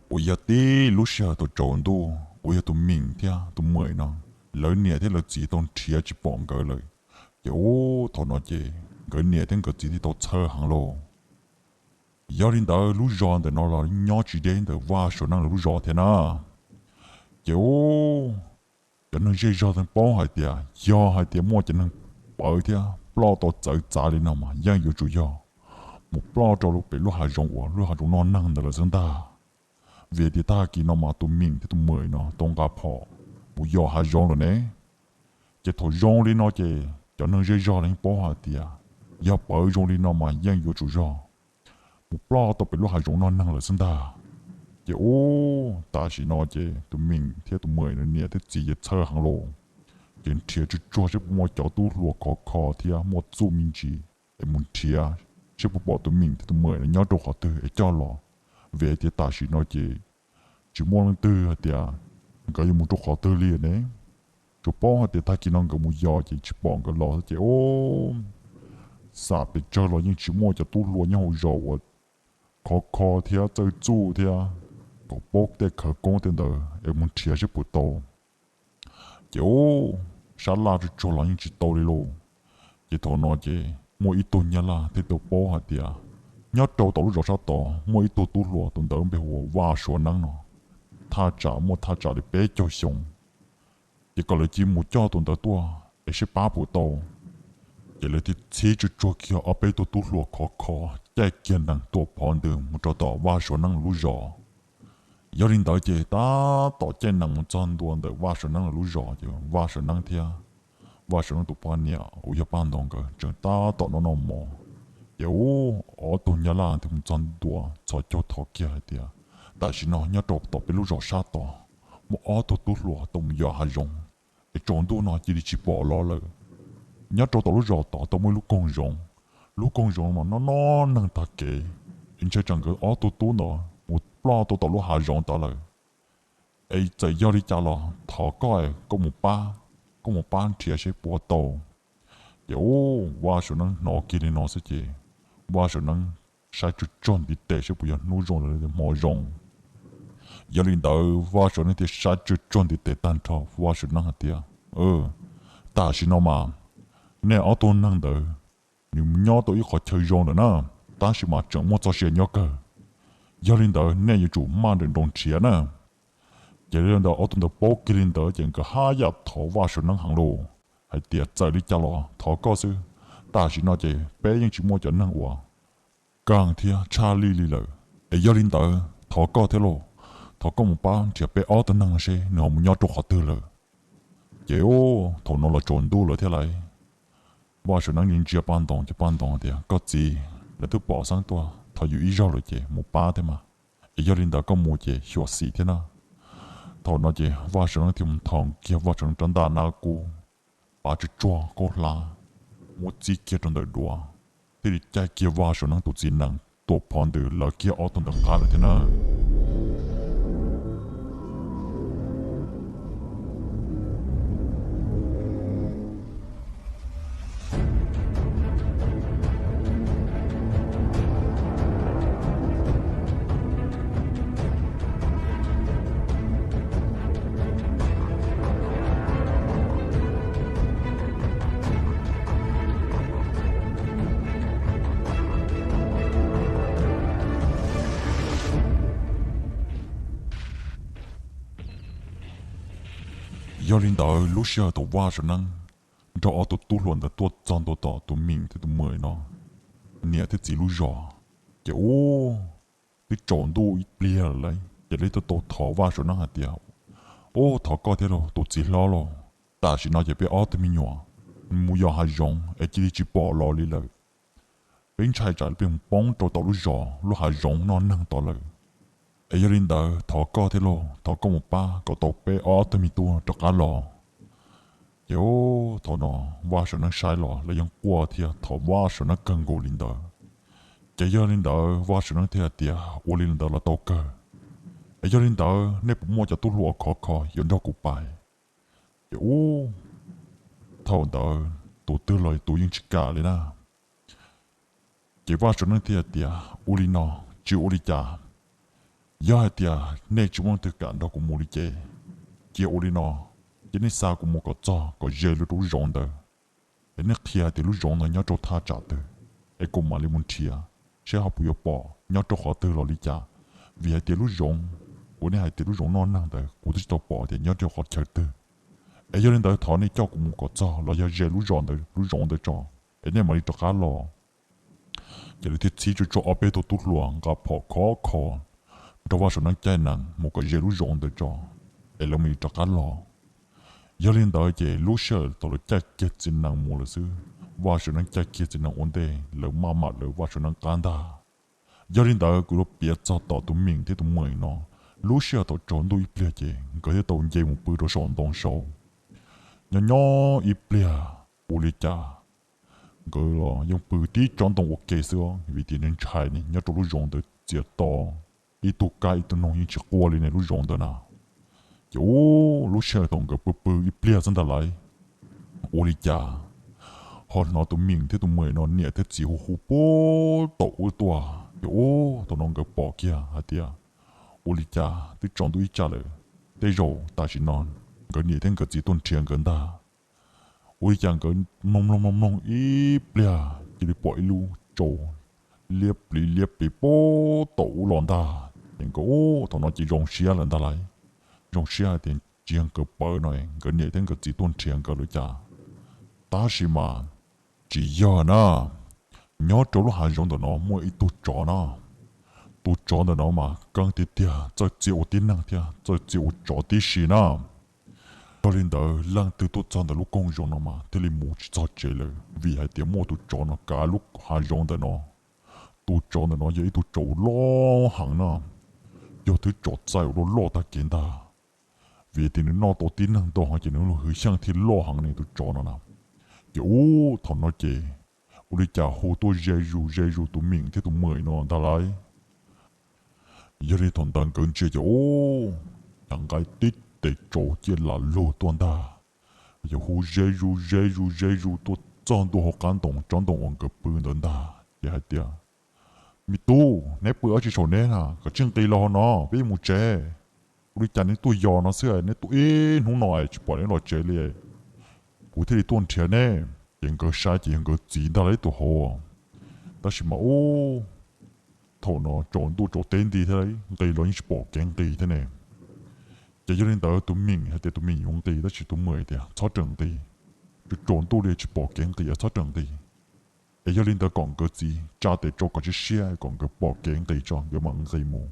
Uas yog tib lub sij hawm thaum tsaus ntuj uas yog tus Mim thiab tus Muim no, lawv niam thiab lawv txiv tau nrhiav tsis pom nkawd lawm. Ces ub, thaum no ces nkawd niam thiab nkawd txiv thiaj tau txhawj heev lauj. Yog li ntawd, lub zos ntawm no los nyob tsis deb ntawm Vaj Suav Neeb lawv lub zos thiab na. Ces ub, cov neeg zej zog thiaj paub hais tias yog hais tias muaj cov neeg pawv thiab ploj tau txawv txav li no mas yeej yuav tsum yog mus ploj rau pem lub hav zoov uas lub hav zoov noj neeg ntawd lawm xwb ntag. Vim tias tag kis no mas tus Mim thiab tus Muim no tau nqa phom mus yos hav zoov lawm ne. Ces thaum zoo li no ces cov neeg zej zog los yeej paub hais tias yog pawv zoo li no mas yeej yuav tsum yog mus ploj tau pem lub hav zoov noj neeg lawm xwb ntag. Ces ub, tam sim no ces tus Mim thiab tus Muim niam thiab txiv ces txhawj heev lauj. Ces nrhiav tsuj tsuag seb puas muaj cov tub hluas khov kho thiab muaj txuj me ntsis es mus nrhiav seb puas pom tus Mim thiab tus Muim no nyob rau qhov twg es coj los, vim tias tam sim no ces tsis muaj leej twg hais tias nkawd yuav mus rau qhov twg li ne. Tsuas paub hais tias tag kis no nkawd mus yos ces tsis pom nkawd los ces ub, xam pes tsawg los yeej tsis muaj cov tub hluas nyob hauv zos uas khov kho thiab txawj txuj thiab kom paub tej khawv koob tej ntawd es mus nrhiav seb puas tau. Ces ub, sab laj tsuj tsuag los yeej tsis tau li lauj. Ces thaum no ces muaj ib tug nyab laj thiaj tau paub hais tias nyob rau tom lub zos sab tod muaj ib tug tub hluas, tus ntawd npe hu ua Vaj Suav Neeb no, thaj tsam muaj thaj tsam li peb caug xyoo. Ces kom lawv cia mus coj tus ntawd tuaj es seb pab puas tau. Ces lawv thiaj txhib tsuj tsuag kiag ob peb tug tub hluas khov kho, caij kiag nees tuam phov ntws mus rau tom Vaj Suav Neeb lub zos. Yog li ntawd ces tab tom caij nees mus txog ntua ntawm Vaj Suav Neeb lub zos ces Vaj Suav Neeb thiab Vaj Suav Neeb tus poj niam uas yog Paj Ntoo nkawd tseem tab tom noj noj mov. Ces ub, ob tug nyab laj thiaj mus txog ntua txhos caug thov kiag hais tias tam sim no nyob rau tom peb lub zos sab tod muaj ob tug tub hluas tau mus yos hav zoov es tsaus ntuj no cia li tsis pom los lawm. Nyob rau tom lub zos tod tau muaj ib lub koog zoov, lub koog zoov mas noj noj neeg tag kev, es ntshai tsam nkawd ob tug tub ntawd mus ploj tau tom lub hav zoov tod lawm. Es txawm yog li cas los thov koj, koj mus pab, koj mus pab nrhiav seb puas tau. Ces ub, Vaj Suav Neeb hnov kiag li no xwb ces Vaj Suav Neeb saib tsuj tsuag ntiv tes seb puas yog hnub zoo los hmo zoo. Yog li ntawd Vaj Suav Neeb thiaj saib tsuj tsuag ntiv tes tag nrho, Vaj Suav Neeb hais tias, tam sim no mas nej ob tug neeg ntawd nws mus nyob tau ib qhov chaw zoo lawm na, tab sis mas tseem muaj txoj sia nyob kawg. Yog li ntawd nej yuav tsum maj nrawm nroos nrhiav na. Ces li ntawd ob tug ntawd paub kiag li ntawd ces nkawd haj yam thov Vaj Suav Neeb heev lauj, hais tias txawm li cas los thov koj xwb, tam sim no ces peb yeej tsis muaj cov neeg uas kaag thiab tshaj lij li lawm. Es yog li ntawd thov koj thiab lauj, thov koj mus pab nrhiav peb ob tug neeg no seb nws ho mus nyob rau qhov twg lawm. Ces thaum no los tsaus ntuj lawm thiab lauj. Vaj Suav Neeb ntsia Paj Ntoo ces Paj Ntoo tias, koj txiv, lawv twb pom xeeb tuaj thov yus ib zaug lawm ces mus pab thiab mas. Es yog li ntawd koj mus ces xyuam xim thiab na. Thaum no ces Vaj Suav Neeb thiaj mus nthos kiag Vaj Suav Neeb rab ntaj nab kub, pav tsuj tsuag khaub hlab, muab txib kiag rau ntawm duav, thiaj li caij kiag Vaj Suav Neeb tus txiv nees tuam phov ntws lawv kiag ob tug ntawd qab lawm thiab na. Yog li ntawd lub sij hawm thaum Vaj Saum Neeb nrog ob tug tub hluas ntawd tuaj txog ntua tom tus Mim thiab tus Mim no niam thiab txiv lub zos, ces ub, twb tsaus ntuj ib pliag lawm lauj, ces lawv thiaj tau thov Vaj Saum Neeb hais tias, Ub, thov koj thiab lauj tus txiv hlob lauj, tam sim no ces peb ob tug me nyuam mus yos hav zoov es cia li tsis pom los li lawm. Peb ntshai tsam peb mus poob rau tom lub zos lub hav zoov noj neeg tod lawm. Es yog li ntawd thov koj thiab lauj, thov koj mus pab kom tau peb ob tug me tub rov qab los. Ces thaum no Vaj Saum Neeb saib los lawv yeej quaj thiab thov Vaj Saum Neeb kawg nkaus li ntawd. Ces yog li ntawd Vaj Saum Neeb thiaj hais tias, Ua li ntawd los tau kawg. Es yog li ntawd nej puas muaj cov tub hluas khov kho yuav nrog kuv pais? Ces ub, thaum ntawd tus twg los tus yeej tsis kam li na. Ces Vaj Saum Neeb thiaj tias, Ua li no, tsis ua li cas. Yog hais tias nej tsis muaj leej twg kam nrog kuv mus li ces, cia ua li no, ces nej xa kuv mus kom txog kom ze rau lub zoov ntawd, es nej qhia hais tias lub zoov ntawd nyob rau thaj tsam twg, es kuv mam li mus nrhiav saib ho puas yuav pom nyob rau qhov twg los li cas. Vim hais tias lub zoov uas nej hais tias lub zoov noj neeg ntawd kuv twb tsis tau pom tias nyob rau qhov chaw twg. Es yog li ntawd thov nej coj kuv mus kom txog los yog ze lub zos ntawd, lub zoov ntawd tso, es nej mam li rov qab los. Ces lawv thiaj txhib tsuag tsuag ob peb tug tub hluas nqa phom khov kho nrog Vaj Saum Neeb caij nees mus kom ze lub zoov ntawd tso, es lawv mam li rov qab los. Yog li ntawd ces lub sij hawm thaum lawv caij kiag txiv nees mus lawm xwb, Vaj Saum Neeb caij kiag txiv nees ua ntej lawv maj mam lawv Vaj Saum Neeb qab ntag. Yog li ntawd kuv yuav piav txog tom tus Mim thiab tus Mim no, lub sij hawm thaum tsaus ntuj ib pliag ces nkawd thiaj tau nce mus pw rau saum ntoo saud. Nyob nyob ib pliag, ua li cas nkawd los yeej pw tib tsob ntoo ua ke xwb, vim tias ntshai ne nyob rau lub zoov ntawd txias to, ib tug kab ib tug noog yeej tsis quaj li ne lub zoov ntawd na. Ces ub, lub sij hawm thaum nkawd pw pw ib pliag xwb ntag lauj, ua li cas ho hnov tus Mim thiab tus Mim no niam thiab txiv hu hu puag tom ub tuaj. Ces ub, thaum no nkawd pom kiag hais tias, Ua li cas twb tsaus ntuj ib tsam lawm, tej zaum tam sim no nkawd niam thiab nkawd txiv tuaj nrhiav nkawd ntag. Ua li cas nkawd mloog mloog mloog mloog ib pliag cia li pom ib lub tsau liab pliv liab pliv puag tom ub los ntag. Ces nkawd ub, thaum no ces zoo siab lawm ntag lauj, zoo siab hais tias tsis yog nkawd pawv no nkawd niam thiab nkawd txiv tuaj nrhiav nkawd lawm cas. Tab sis mas tsis yog na, nyob rau lub hav zoov ntawm no muaj ib tug tsov na. Tus tsov ntawm no mas keeb tiag tiag, txawj txia ua tib neeg thiab txawj txia ua tsov tib si na. Yog li ntawd leej twg tuaj txog ntawm lub koog zoov no mas thiaj li mus tsis txog tsev lawm, vim hais tias muaj tus tsov no kav lub hav zoov ntawm no. Tus tsov ntawm no yog ib tug tsov uas loj heev na, yog thwv tsov txaij uas loj loj tag kev ntag, vim tias nws noj tau tib neeg ntau heev ces nws lub hwj xyeej thiaj loj heev ne tus tsov no na. Ces ub, thaum no ces ua li cas hu tuaj ze zus ze zus tus Mim thiab tus Mim no ntag lauj. Yog li thaum ntawd nkawd ntsia ces ub, nqa tib tes tsau ciaj lam lug tuaj ntag. Ces hu ze zus ze zus ze zus tuaj txog ntua hauv qab ntoo, tsob ntoo uas nkawd pw ntawd ntag, ces hais tias, Me tub, neb pw dab tsi saum neb na, koj tsis nqis los hauv no, peb yuav mus tsev. Ua li cas neb tuaj yos no xwb, neb tuaj ib hnub no tsis pom neb los tsev li, kuv thiaj li tuaj nrhiav neb. Ces nkawd saib ces yog nkawd txiv ntag lauj tus hauv. Tab sis mas ub, thaum no tsaus ntuj tsaus teb nti thiab, nqis los yeej tsis pom kev nqis thiab ne. Ces yog li ntawd tus Mim hais tias tus Mim yuav nqis, tab sis tus Mim tias, Txhob rawm nqis, tsaus ntuj li tsis pom kev nqis, txhob rawm nqis. Es yog li ntawd kom nkawd txiv tsa tes tsau kom siab siab kom nkawd pom kev nqis tso nkawd mam nqis mus.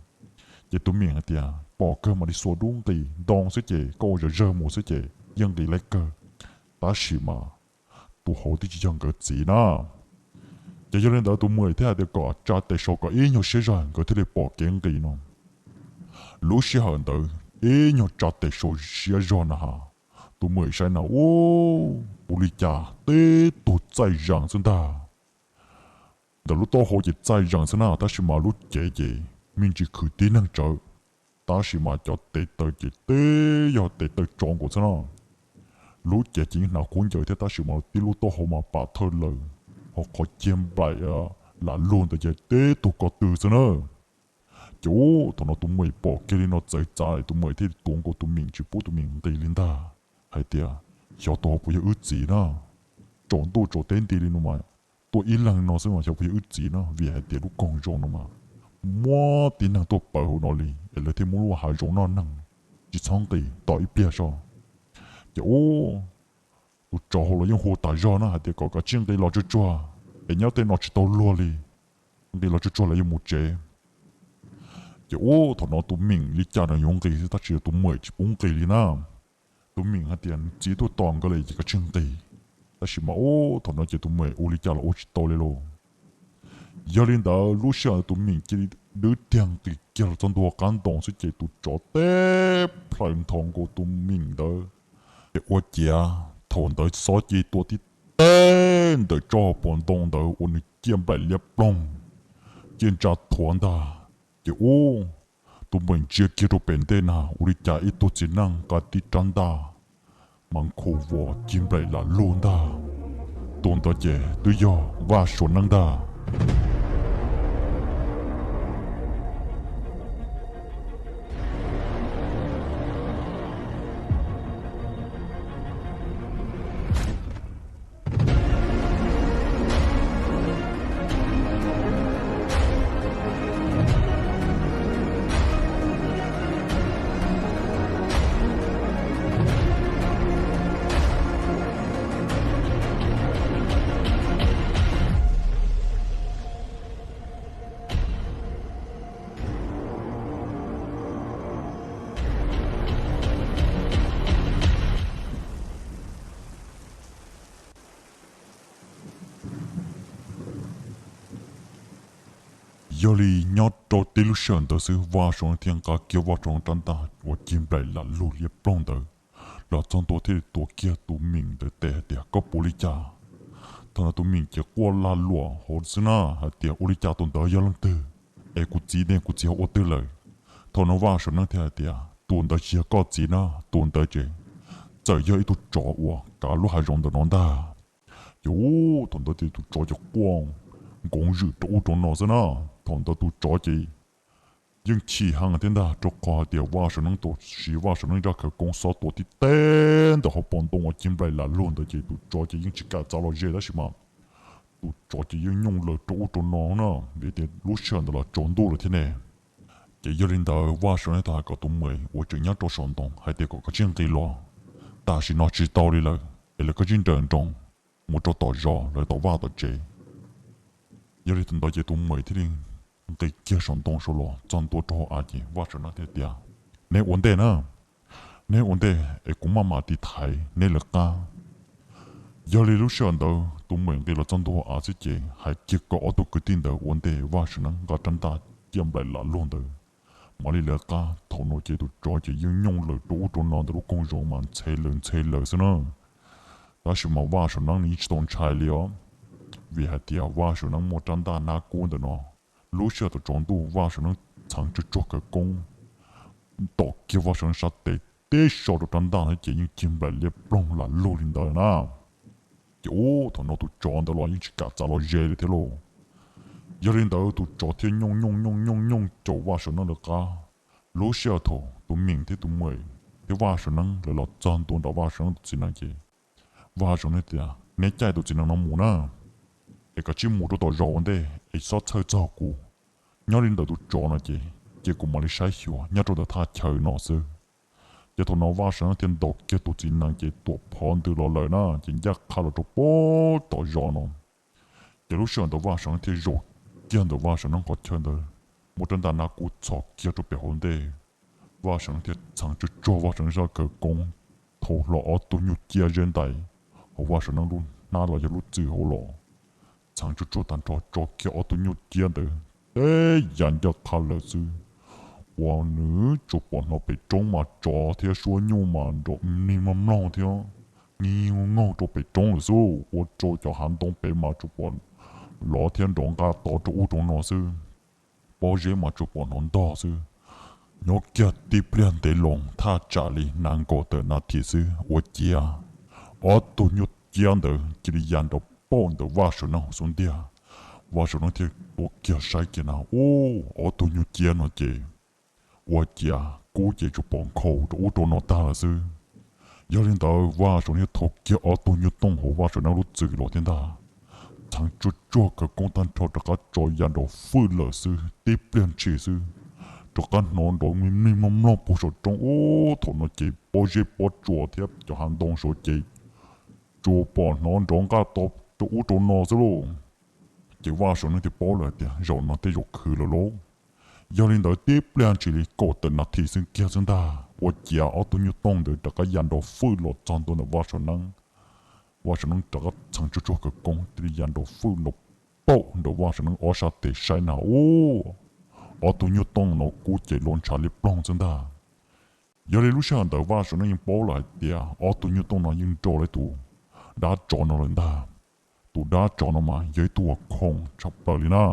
Ces tus Mim hais tias, Pom kawg mam li xuas dub nqis, ntoo xwb ces koj ua zog zawg mus xwb ces yeej nqis laib kawg. Tab sis mas tus hauv twb tsis yog nkawd txiv na. Ces yog li ntawd tus Mim thiaj hais tias kom tsa tes sau kom ib nyuag siab zog nkawd thiaj li pom kev nqis no. Lub sij hawm ntawd ib nyuag tsa tes sau siab zog na has, tus Mim saib na ub, ua li cas tib tug txaij zees xwb ntag. Ntawm lub taub hau ces txaij zees xwb na, tab sis mas lub cev ces me ntsis khwv tib neeg tsawv, tab sis mas cov tes taw ces twb yog tes taw tsov nkaus xwb na. Lub cev ces yeej hnav khaub ncaws thiab tab sis mas tib lub taub hau mas pam thawj lawm, ho qhov ciag nplaim lam lug ntawd ces tib tug ko tw xwb na. Ces ub, thaum no tus Mim pom kiag li no txawv txav, tus Mim thiaj li tuav nkaus tus Mim tsis pub tus Mim nqis li ntag, hais tias, Xyov tus hauv puas yog wb txiv na, tsaus ntuj tsaus teb nti li no mas tuaj ib leeg no xwb mas xyov puas yog wb txiv na, vim hais tias lub koog zoo no mas muaj tib neeg tuaj pawv hauv no li es lawv thiaj muab lub hav zoov noj neeg, tsis txhob nqis tos ib pliag so. Ces ub, tus tsov hauv los yeej hu tas zog na hais tias kom kav tsij nqis los tsuag tsuag, es nyob tej no tsis tau luag li, nqis los tsuag tsuag lawv yuav mus tsev. Ces ub, thaum no tus mim li cas nws yuav nqis tab sis tus muam tsis pub nqis li na. Tus mim hais tias nws txiv tuaj tos nkawd lawm ces kav tsij nqis. Tab sis mas ub, thaum no ces tus muam ua li cas los ua tsis tau li lauj. Yog li ntawd lub sij hawm tus mim cia li dwb tiag nqis kiag los txog ntua qab ntoo xwb ces tus tsov teb plaws nthos nkaus tus mim ntawd. Ces ua ciav thaum ntawd xob cia li tua tib teg ntawm tsob hauv paus ntoo ntawd ua nws ciaj nplaim liab ploog, ciaj ntsa thuav ntag. Ces ub, tus muam ntsia kiag rau pem ntej na ua li cas ib tug txiv neej nqa tib rab ntaj mas nkhu vos cig nplaim lam lug ntag. Tus ntawd ces twb yog Vaj Suav Neeb ntag. Yog li nyob rau tib lub sij hawm ntawd xwb Vaj Suav Neeb thiaj nqa kiag Vaj Suav Neeb rab ntaj uas cig nplaim lam lug liab ploog ntawd los txog ntua thiaj li tuav kiag tus mim ntawd tes hais tias koj puas ua li cas? Thaum no tus mim ces quaj lag luam hauv xwb na hais tias ua li cas tus ntawd yog leej twg, es kuv txiv ne kuv txiv ho ua twg lawm? Thaum no Vaj Suav Neeb thiaj hais tias tus ntawd tsis yog koj txiv na, tus ntawd ces txawm yog ib tug tsov uas kav lub hav zoov ntawm no ntag. Ces ub, thaum ntawd ces tus tsov ces quaj nkoov zwm rau ub rau no xwb na. Thaum ntawd tus tsov ces yeej chim heev thiab ntag rau qhov hais tias Vaj Suav Neeb tau siv Vaj Suav Neeb zaj khawv koob xob tua tib teg ntawm hauv paus ntoo uas cig nplaim lam lug ntawd ces tus tsov ces yeej tsis kam txav los ze tab sis mas tus tsov ces yeej nyooj lawm rau ub rau no na, vim tias lub sij hawm ntawd los tsaus ntuj lawm thiab ne. Ces yog li ntawd Vaj Suav Neeb tau hais kom tus muam uas tseem nyob rau saum ntoo hais tias kom kav tsij nqis los, tam sim no tsis tau li lawm es lawv kav tsij nrawm nroos mus rau tom zos lawv tom vaj tom tsev. Yog li thaum ntawd ces tus muam thiaj li nqis kiag saum ntoo saud los txog ntua rau hauv av ces Vaj Suav Neeb thiaj tias, neb ua ntej na, neb ua ntej es kuv maj mam tiv thaiv neb lawv qab. Yog li lub sij hawm ntawd tus muam nqis los txog ntua hauv av xwb ces hais kiag kom ob tug kwv tij ntawd ua ntej Vaj Suav Neeb nqa rab ntaj ciaj nplaim lam lug ntawd mam li lawv qab. Thaum no ces tus tsov ces yeej nyooj lawm rau ub rau no ntawm lub koog zoov mas ntxhe lawm ntxhe lawm xwb na. Tab sis mas Vaj Suav Neeb nws yeej tsis tau ntshai li os, vim hais tias Vaj Suav Neeb muaj rab ntaj nab kub ntawm no. Lub sij hawm thaum tsaus ntuj Vaj Suav Neeb txheev tsuag tsuag khawv koob ntaus kiag Vaj Suav Neeb sab tes tib so rau rab ntaj ntawd ces yeej cig nplaim liab ploog lam lug li ntawd na. Ces ub, thaum no tus tsov ntawd los yeej tsis kam txav los ze li thiab lauj. Yog li ntawd tus tsov thiaj nyooj nyooj nyooj nyooj nyooj caum Vaj Suav Neeb lawv qab. Lub sij hawm thaum tus mim thiab tus muam thiab Vaj Suav Neeb lawv los txog ntua nram Vaj Suav Neeb tus txiv nees ces Vaj Suav Neeb tias, neb caij tus txiv nees no mus na, es kav tsij mus rau tom zos ua ntej es txhob txhawj txog kuv. Nyob li ntawm tus tsov no ces, ces kuv mam li saib xyuas nyob rau ntawm thaj chaw no xwb. Ces thaum no Vaj Suav Neeb thiaj ntaus kiag tus txiv nees ces tuam phov ntws los lawm na ces ncaj qha los rau pem tom zos no. Ces lub sij hawm ntawd Vaj Suav Neeb thiaj zaum kiag ntawm Vaj Suav Neeb qhov chaw ntawd, muab rab ntaj nab kub txhos kiag rau pem hauv ntej. Vaj Suav Neeb thiaj txheev tsuag tsuag Vaj Suav Neeb zaj khawv koob, thau hlo ob tug nyuj ciab zeb ntais hauv Vaj Suav Neeb lub hnab los yog lub txwm hauv los, txheev tsuag tsuag tag nrho tso kiag ob tug nyuj ciab ntawd teb yam ncaj qha lawm xwb. Ua nws tsuas pom hnov pem roob mas tsov thiab suab nyuj mas nrov mlig mloog mloog thiab nyiag nyoog rau pem roob lawm xwb. Ua rau cov hav ntoo pem mas tsuas pom lov thiab nrov nqa to rau ub rau no xwb. Pob zeb mas tsuas pom hnov ntog xwb. Nyob kiag tib pliag ntev loo thaj tsam li nees nkaum tawm nas this xwb ua ciav ob tug nyuj ciab ntawd cia li ya nrov pauj ntawm Vaj Suav Neeb hauv xub ntiag. Vaj Suav Neeb thiaj tuav kiag saib kiag na, ub, ob tug nyuj ciab no ces ua ciav kub ces tsuas pom nkhaus rau ub rau no tag lawm xwb. Yog li ntawd Vaj Suav Neeb thiaj thau kiag ob tug nyuj tooj hauv Vaj Suav Neeb lub txwm los thiab ntag, txheev tsuag tsuag khawv koob tag nrho rov qab tso ya nrov fwj lawm xwb. Tib pliag ntshis xwb, rov qab hnov nrov mlig mloog mloog puag saum roob ub. Thaum no ces pob zeb pob tsuas thiab cov hav ntoo saud ces tsuas pom hnov nrov nqaj to rau ub rau no xwb lauj. Ces Vaj Suav Neeb thiaj paub lawm tias zaum no tej zaum khwv lawm lauj. Yog li ntawd tib pliag ntshis li kaum tawm nas this xwb kiag xwb ntag ua ciav ob tug nyuj tooj ntawd rov qab ya nrov fwj los txog ntua ntawm Vaj Suav Neeb. Vaj Suav Neeb rov qab txheev tsuag tsuag khawv koob thiaj li ya nrov fwj nrov paum nram Vaj Suav Neeb ob sab tes saib na ub, ob tug nyuj tooj no kub ces lov ntshav li ploog xwb ntag. Yog li lub sij hawm ntawd Vaj Suav Neeb yeej paub lawm hais tias ob tug nyuj tooj no yeej nrog lawv tus dab tsov no lawm ntag. Tus dab tsov no mas yog ib tug uas khoom tshaj plaws li na,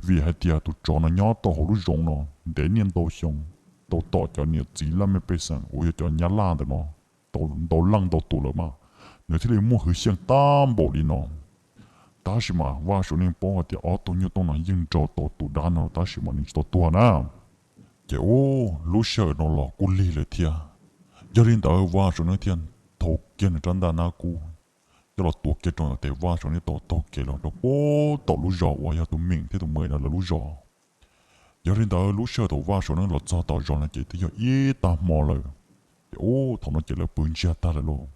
vim hais tias tus tsov no nyob tau hauv lub zoov no ntev niaj ntau xyoo, tau tom cov niam txiv laj mej pej xeem uas yog cov nyab laj ntawm no tau ntau leej ntau tus lawm mas nws thiaj li muaj hwj xyeej tag npaum li no. Tab sis mas Vaj Suav Neeb paub hais tias ob tug nyuj tooj no yeej nrog tau tus dab no tab sis mas nws tsis tau tuag na. Ces ub, lub sij hawm no los kuj lig lawm thiab. Yog li ntawd Vaj Suav Neeb thiaj thau kiag nws rab ntaj nab kub coj los tuav kiag rau ntawm tes. Vaj Suav Neeb tau taug kev los rau puag tom lub zos uas yog tus Meem thiab tus Meem no lawv lub zos. Yog li ntawd lub sij hawm thaum Vaj Suav Neeb los txog tom zos no ces twb yog ib tag hmo lawm. Ces ub, thaum no ces lawv pw ntsiag tag lawm lauj.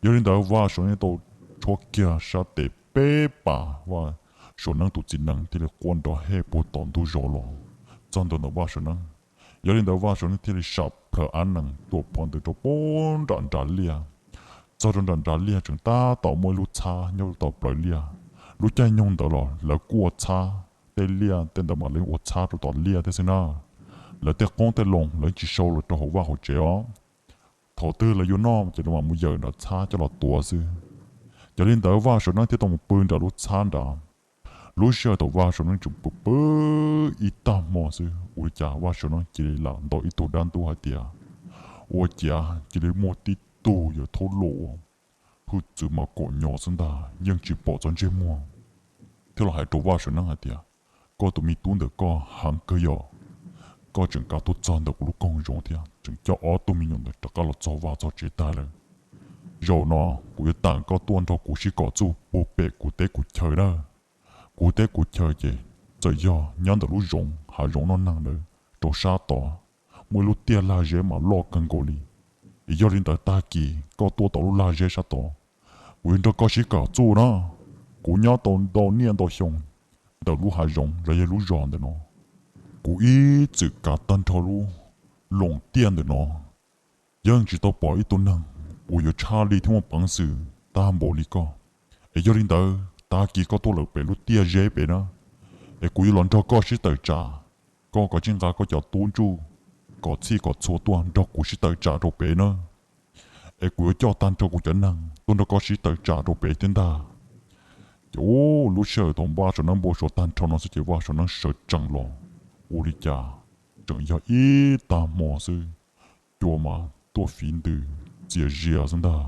Yog li ntawd Vaj Suav Neeb tau tshuab kiag sab tes peb pas, Vaj Suav Neeb tus txiv nees thiaj li quaj nrov hej puag tom ntug zos los txog ntua ntawm Vaj Suav Neeb. Yog li ntawd Vaj Suav Neeb thiaj li sam plhaws ab nees tuam phov ntws rau puag nram nrad liaj. Txog rau nram nrad liaj tseem tab tom muaj ib lub txhab nyob rau tom plawv liaj. Lub caij nyoog ntawd los lawv kuj ua txhab, tej liaj tej ntawd mas lawv ua txhab rau tom liaj thiab xwb na. Lawv tej qoob tej loo lawv tsis sau los rau hauv vaj hauv tsev os. Thaum twg lawv yuav noj ces lawv mam mus yawm nram txhab coj los tuav xwb. Yog li ntawd Vaj Suav Neeb thiaj tau mus pw nram lub txhab nrad. Lub sij hawm thaum Vaj Suav Neeb tseem pw pw ib tag hmo xwb, ua li cas Vaj Suav Neeb cia li lam ntaus ib tug dab ntub hais tias, ua ciav cia li muaj tib tug yawg thaub luj uas hwj txwv mas kaum nyos xwb ntag yeej tsis pom txog ntsej muag, thiab los hais rau Vaj Suav Neeb hais tias, koj tus me tub ntawm koj heev kawg yom, koj tseem kav tuaj txog ntawm kuv lub koog zoov thiab tseem coj ob tug me nyuam ntawd rov qab los txog vaj txog tsev tag lawm. Zaum no kuv yuav teem koj tuaj nrog kuv sib kom txuj puag pem kuv teb kuv chaw na. Kuv teb kuv chaw ces txawm yog nyob ntawm lub zoov hav zoov noj neeg ntawd rau sab tod muaj ib lub tiaj lag zeb mas loj kawg nkaus li. Es yog li ntawd tag kis koj tuaj tom lub lag zeb sab tod, kuv yuav nrog koj sib kom txuj na. Kuv nyob tau ntau niaj ntau xyoo ntawm lub hav zoov los yog lub zos ntawm no, kuv ib txwm kav tag nrho lub loos tiaj ntawm no, yeej tsis tau pom ib tug neeg uas yuav tshaj li thiab muaj peev xwm tag npaum li koj. Es yog li ntawd tag kis koj tuaj lawm pem lub tiaj zeb pem na, es kuv yuav los nrog koj sib tawm tsam, koj kom tsij nqa koj cov tub ntsuj kom txhij kom txhua tuaj nrog kuv sib tawm tsam rau pem na. Es kuv yuav coj tag nrho kuv cov neeg tuaj nrog koj sib tawm tsam rau pem thiab ntag. Ces ub, lub sij hawm thaum Vaj Suav Neeb npau suav tag nrho no xwb ces Vaj Suav Neeb sawv tsees los, ua li cas tseem yog ib tag hmo xwb, cua mas tuaj fiv ntws txias zias xwb ntag.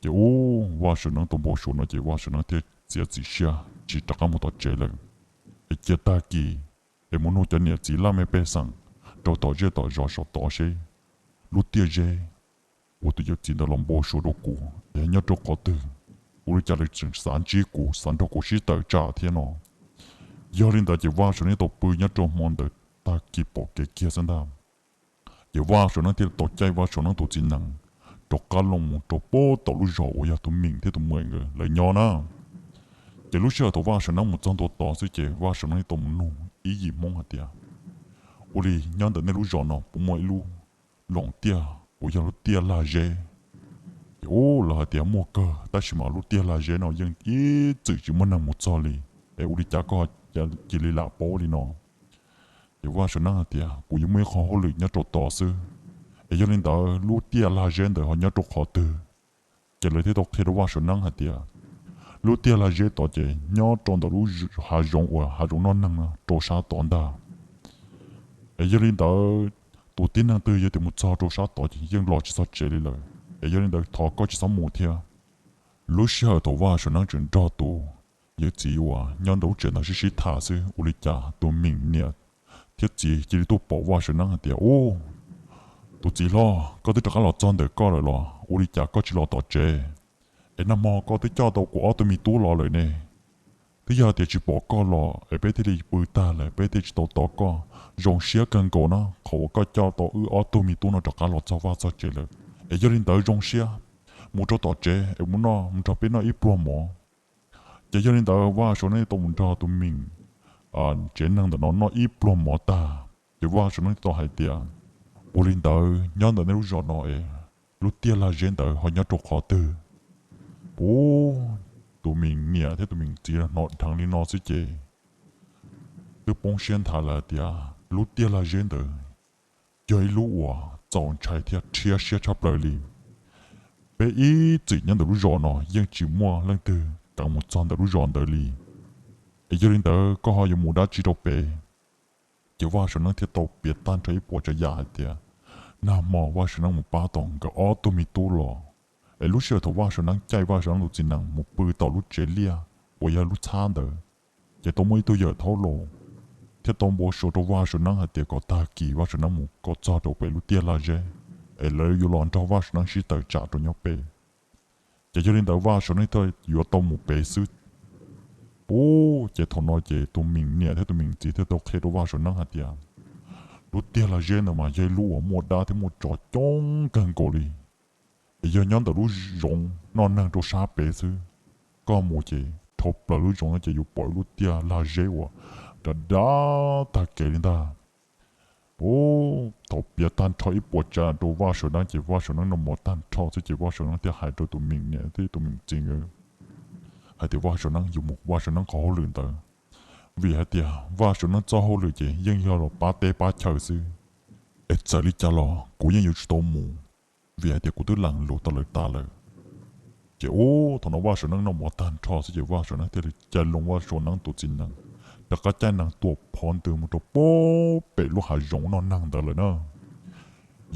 Ces ub, Vaj Suav Neeb tau npau suav no ces Vaj Suav Neeb thiaj txiav txim siab tsis rov qab mus tom tsev lawm, es cia tag kis es mus nug cov niam txiv laj mej pej xeem rau tom zej tom zos saum tod seb lub tiaj zeb uas tus yawm txiv ntawd los npau suav rau kuv es nyob rau qhov twg, ua li cas lawv tseem xav ntsib kuv xav nrog kuv sib tawm tsam thiab no. Yog li ntawd ces Vaj Suav Neeb tau pw nyob rau hmo ntawd tag kis pom kev kiag xwb ntag. Ces Vaj Suav Neeb thiaj tau caij Vaj Suav Neeb tus txiv nees rov qab los mus rau puag tom lub zos uas yog tus Meem thiab tus Meem nkawd lawv nyob na. Ces lub sij hawm thaum Vaj Suav Neeb mus txog ntua tod xwb ces Vaj Suav Neeb tau mus nug ib yim Hmoob hais tias, ua li nyob ntawm nej lub zos no puas muaj ib lub loos tiaj uas yog lub tiaj lag zeb? Ces ub, lawv hais tias muaj kawg tab sis mas lub tiaj lag zeb no yeej ib txwm tsis muaj neeg mus txog li, es ua li cas koj cia li lam paub li no? Ces Vaj Suav Neeb hais tias kuv yuav muaj ib qho hauj lwm nyob rau tod xwb, es yog li ntawd lub tiaj lag zeb ntawd ho nyob rau qhov twg? Ces lawv thiaj tau qhia rau Vaj Suav Neeb hais tias lub tiaj lag zeb tod ces nyob rau ntawm lub hav zoov uas hav zoov noj neeg no rau sab tod ntag. Es yog li ntawd tus tib neeg twg yog tias mus txog rau sab tod ces yeej los tsis txog tsev li lawm, es yog li ntawd thov koj tsis txhob mus thiab. Lub sij hawm thaum Vaj Suav Neeb tseem nrog tus yawm txiv uas nyob ntawm lub tsev ntawd sib sib tham xwb, ua li cas tus Meem niam thiab txiv cia li tuaj pom Vaj Suav Neeb hais tias, ub, tus txiv hlob, koj twb rov qab los txog ntawm koj lawm los ua li cas koj tsis los tom tsev? Es nag hmo koj twb coj tau kuv ob tug me tub los lawm ne. Twb yog tias tsis pom koj los es peb thiaj li pw tag lawm, peb thiaj tsis tau tov koj. Zoo siab kawg nkaus na qhov uas koj coj tau wb ob tug me tub no rov qab los txog vaj txog tsev lawm. Es yog li ntawd zoo siab mus rau tom tsev es mus noj, mus nrog peb noj ib pluag mov. Ces yog li ntawd Vaj Suav Neeb tau mus nrog tus me tsev neeg ntawm no noj ib pluag mov tag, ces Vaj Suav Neeb tau hais tias, ua li ntawd nyob ntawm nej lub zos no es lub tiaj lag zeb ntawd ho nyob rau qhov twg? Puag, tus me niam thiab tus me txiv hnov dheev li no xwb ces twb poob siab nthav lawm tias lub tiaj lag zeb ntawd yog ib lub uas txaus ntshai thiab rhiab siab tshaj plaws li. Peb ib txwm nyob ntawm lub zos no yeej tsis muaj leej twg keev mus txog ntawm lub zos ntawd li. Es yog li ntawd koj ho yuav mus dab tsi rau pem? Ces Vaj Suav Neeb thiaj tau piav tag nrho ib puas tsav yam hais tias nag hmo Vaj Suav Neeb mus pab tau nkawd ob tug me tub los, es lub sij hawm thaum Vaj Suav Neeb caij Vaj Suav Neeb tus txiv nees mus pw tom lub tsev liaj uas yog lub txhab ntawd, ces tau muaj ib tug yawm thaub laus thiaj tau npau suav rau Vaj Suav Neeb hais tias kom tag kis Vaj Suav Neeb mus kom txog rau pem lub tiaj lag zeb, es lawv yuav los nrog Vaj Suav Neeb sib tawm tsam rau nyob pem. Ces yog li ntawd Vaj Suav Neeb thiaj yuav tau mus pem xwb. Puag, ces thaum no ces tus me niam thiab tus me txiv thiaj tau qhia rau Vaj Suav Neeb hais tias lub tiaj lag zeb ntawd mas yog ib lub uas muaj dab thiab muaj tsov coob kawg nkaus li. Es yog nyob ntawm lub zoov noj neeg rau sab pem xwb, koj mus ces dhau plaws lub zoov no ces yuav pom ib lub tiaj lag zeb uas dav dav tag kev li ntag. Puag, thaum piav tag nrho ib puas tsav rau Vaj Suav Neeb ces Vaj Suav Neeb noj mov tag nrho xwb ces Vaj Suav Neeb thiaj hais rau tus me niam thiab tus me txiv nkawd hais tias Vaj Suav Neeb yuav mus Vaj Suav Neeb qhov hauj lwm ntawd, vim hais tias Vaj Suav Neeb txoj hauj lwm ces yeej yog los pab teb pab chaw xwb. Es txawm li cas los kuv yeej yuav tsum tau mus, vim hais tias kuv twb lees lus tau lawv tas lawm. Ces ub, thaum no Vaj Suav Neeb noj mov tag nrho xwb ces Vaj Suav Neeb thiaj li caij loo Vaj Suav Neeb tus txiv nees rov qab caij nees tuam phov ntws mus rau puag pem lub hav zoov noj neeg ntawd lawm na.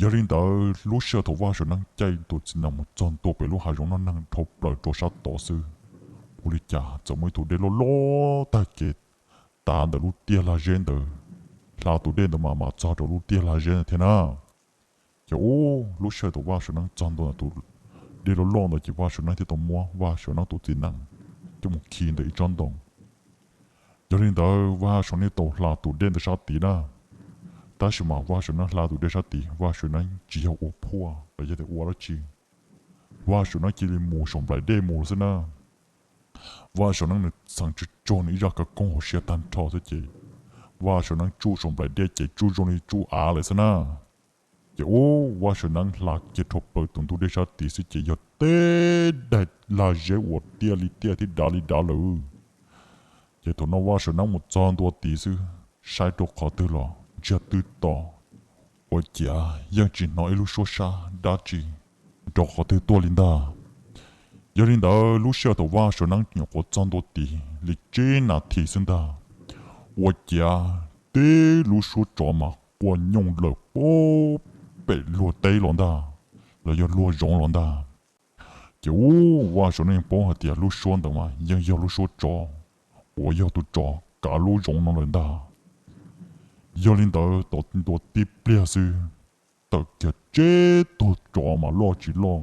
Yog li ntawd lub sij hawm thaum Vaj Suav Neeb caij tus txiv nees mus txog ntua pem lub hav zoov noj neeg dhau plaws rau sab tod xwb, ua li cas txawm muaj ib tug dej loj loj tag kev tav ntawm lub tiaj lag zeb ntawd, hla tus dej ntawd mas mam txog rau lub tiaj lag zeb ntawd thiab na. Ces ub, lub sij hawm thaum Vaj Suav Neeb txog ntua ntawm tus dej loj loj ntawd ces Vaj Suav Neeb thiaj tau muab Vaj Suav Neeb tus txiv nees coj mus khi ntawm ib tsob ntoo. Yog li ntawd Vaj Suav Neeb tau hla tus dej ntawd sab tid na. Tab sis mas Vaj Suav Neeb hla tus dej sab tid, Vaj Suav Neeb tsis yog ua phuaj los yog tias ua dab tsi. Vaj Suav Neeb cia li mus saum nplaim dej mus xwb na. Vaj Suav Neeb nws txheev tsuj tsuag nws ib zaj khawv koob hauv siab tag nrho xwb ces Vaj Suav Neeb tsuj saum nplaim dej ces tsuj zoo li tsuj av lawm xwb na. Ces ub, Vaj Suav Neeb hla kiag rho plaws tus ntug dej sab tid xwb ces yog teb daim lag zeb uas tiaj li tiaj thiab dav li dav lawm. Ces thaum no Vaj Suav Neeb mus txog ntua tid xwb, saib rau qhov twg los ntsiag twb to, ua ciav yeej tsis hnov ib lub suab sab dab tsi nrov qhov twg tuaj li ntag. Yog li ntawd lub sij hawm thaum Vaj Suav Neeb nyuam qhuav txog ntua tid li tsib nas this xwb ntag, ua ciav tib lub suab tsov mas quaj nyooj lawm puag pem luag teb los ntag, los yog luag zoov los ntag. Ces ub, Vaj Suav Neeb yeej paub hais tias lub suab ntawd mas yeej yog lub suab tsov uas yog tus tsov kav lub zoov no lawm ntag. Yog li ntawd tau ntua tib pliag xwb, tawm kiag tsib tug tsov mas loj tsis loj,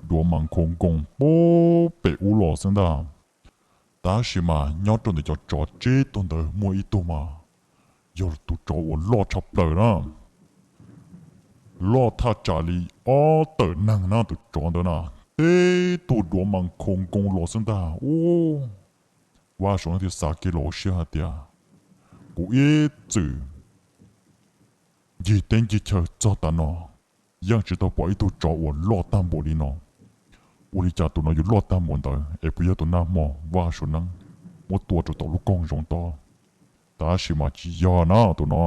duav mas nkhaus nkoos puag pem ub los xwb ntag. Tab sis mas nyob rau ntawm cov tsov tsib tug ntawd muaj ib tug mas yog tus tsov uas loj tshaj plaws na, loj thaj tsam li ob tawm neeg na tus tsov ntawd na, tib tug duav mas nkhaus nkoos los xwb ntag. Ub, Vaj Suav Neeb thiaj xav kiag los hauv siab hais tias, kuv ib txwm ncig teb ncig chaw txog tav no yeej tsis tau pom ib tug tsov uas loj tag npaum li no. Ua li cas tus no yuav loj tag npaum ntawd es puas yog tus nag hmo Vaj Suav Neeb muab tua rau tom lub koog zoov tod? Tab sis mas tsis yog na tus no.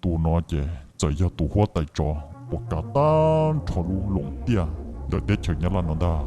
Tus no ces txawm yog tus huab tais tsov uas kav tag nrho lub loos tiaj ntawm teb chaws Nyab Laj no ntag.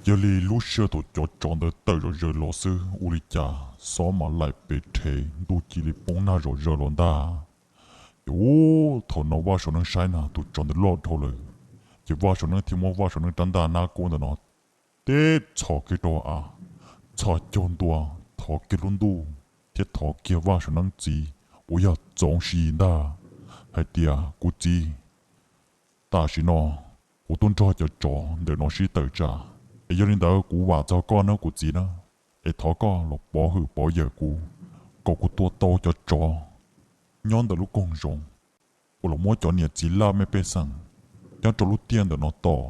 Yog li lub sij hawm thaum cov tsov ntawd tawm zom zaws los xwb, ua li cas xob mas laim pes rhe, ntuj cia li poob nag zom zaws los ntag. Ces ub, thaum no Vaj Saum Neeb saib na tus tsov ntawd loj dhau lawm, ces Vaj Saum Neeb thiaj muab Vaj Saum Neeb rab ntaj nab kub ntawm no teb txhos kiag rau av, txhos caug ntua, thov kiag lub ntuj thiab thov kiag Vaj Saum Neeb txiv uas yog Txoov Siv Yis ntag, hais tias, Kuv txiv, tam sim no kuv tuaj nrog cov tsov ntawm no sib tawm tsam, es yog li ntawd kuv vam txog koj nawb kuv txiv na, es thov koj los pov hwm pov yawm kuv, kom kuv tua tau cov tsov nyob ntawm lub koog zoov uas los muab cov niam txiv laj mej pej xeem nyob rau lub tiaj ntawm no tom.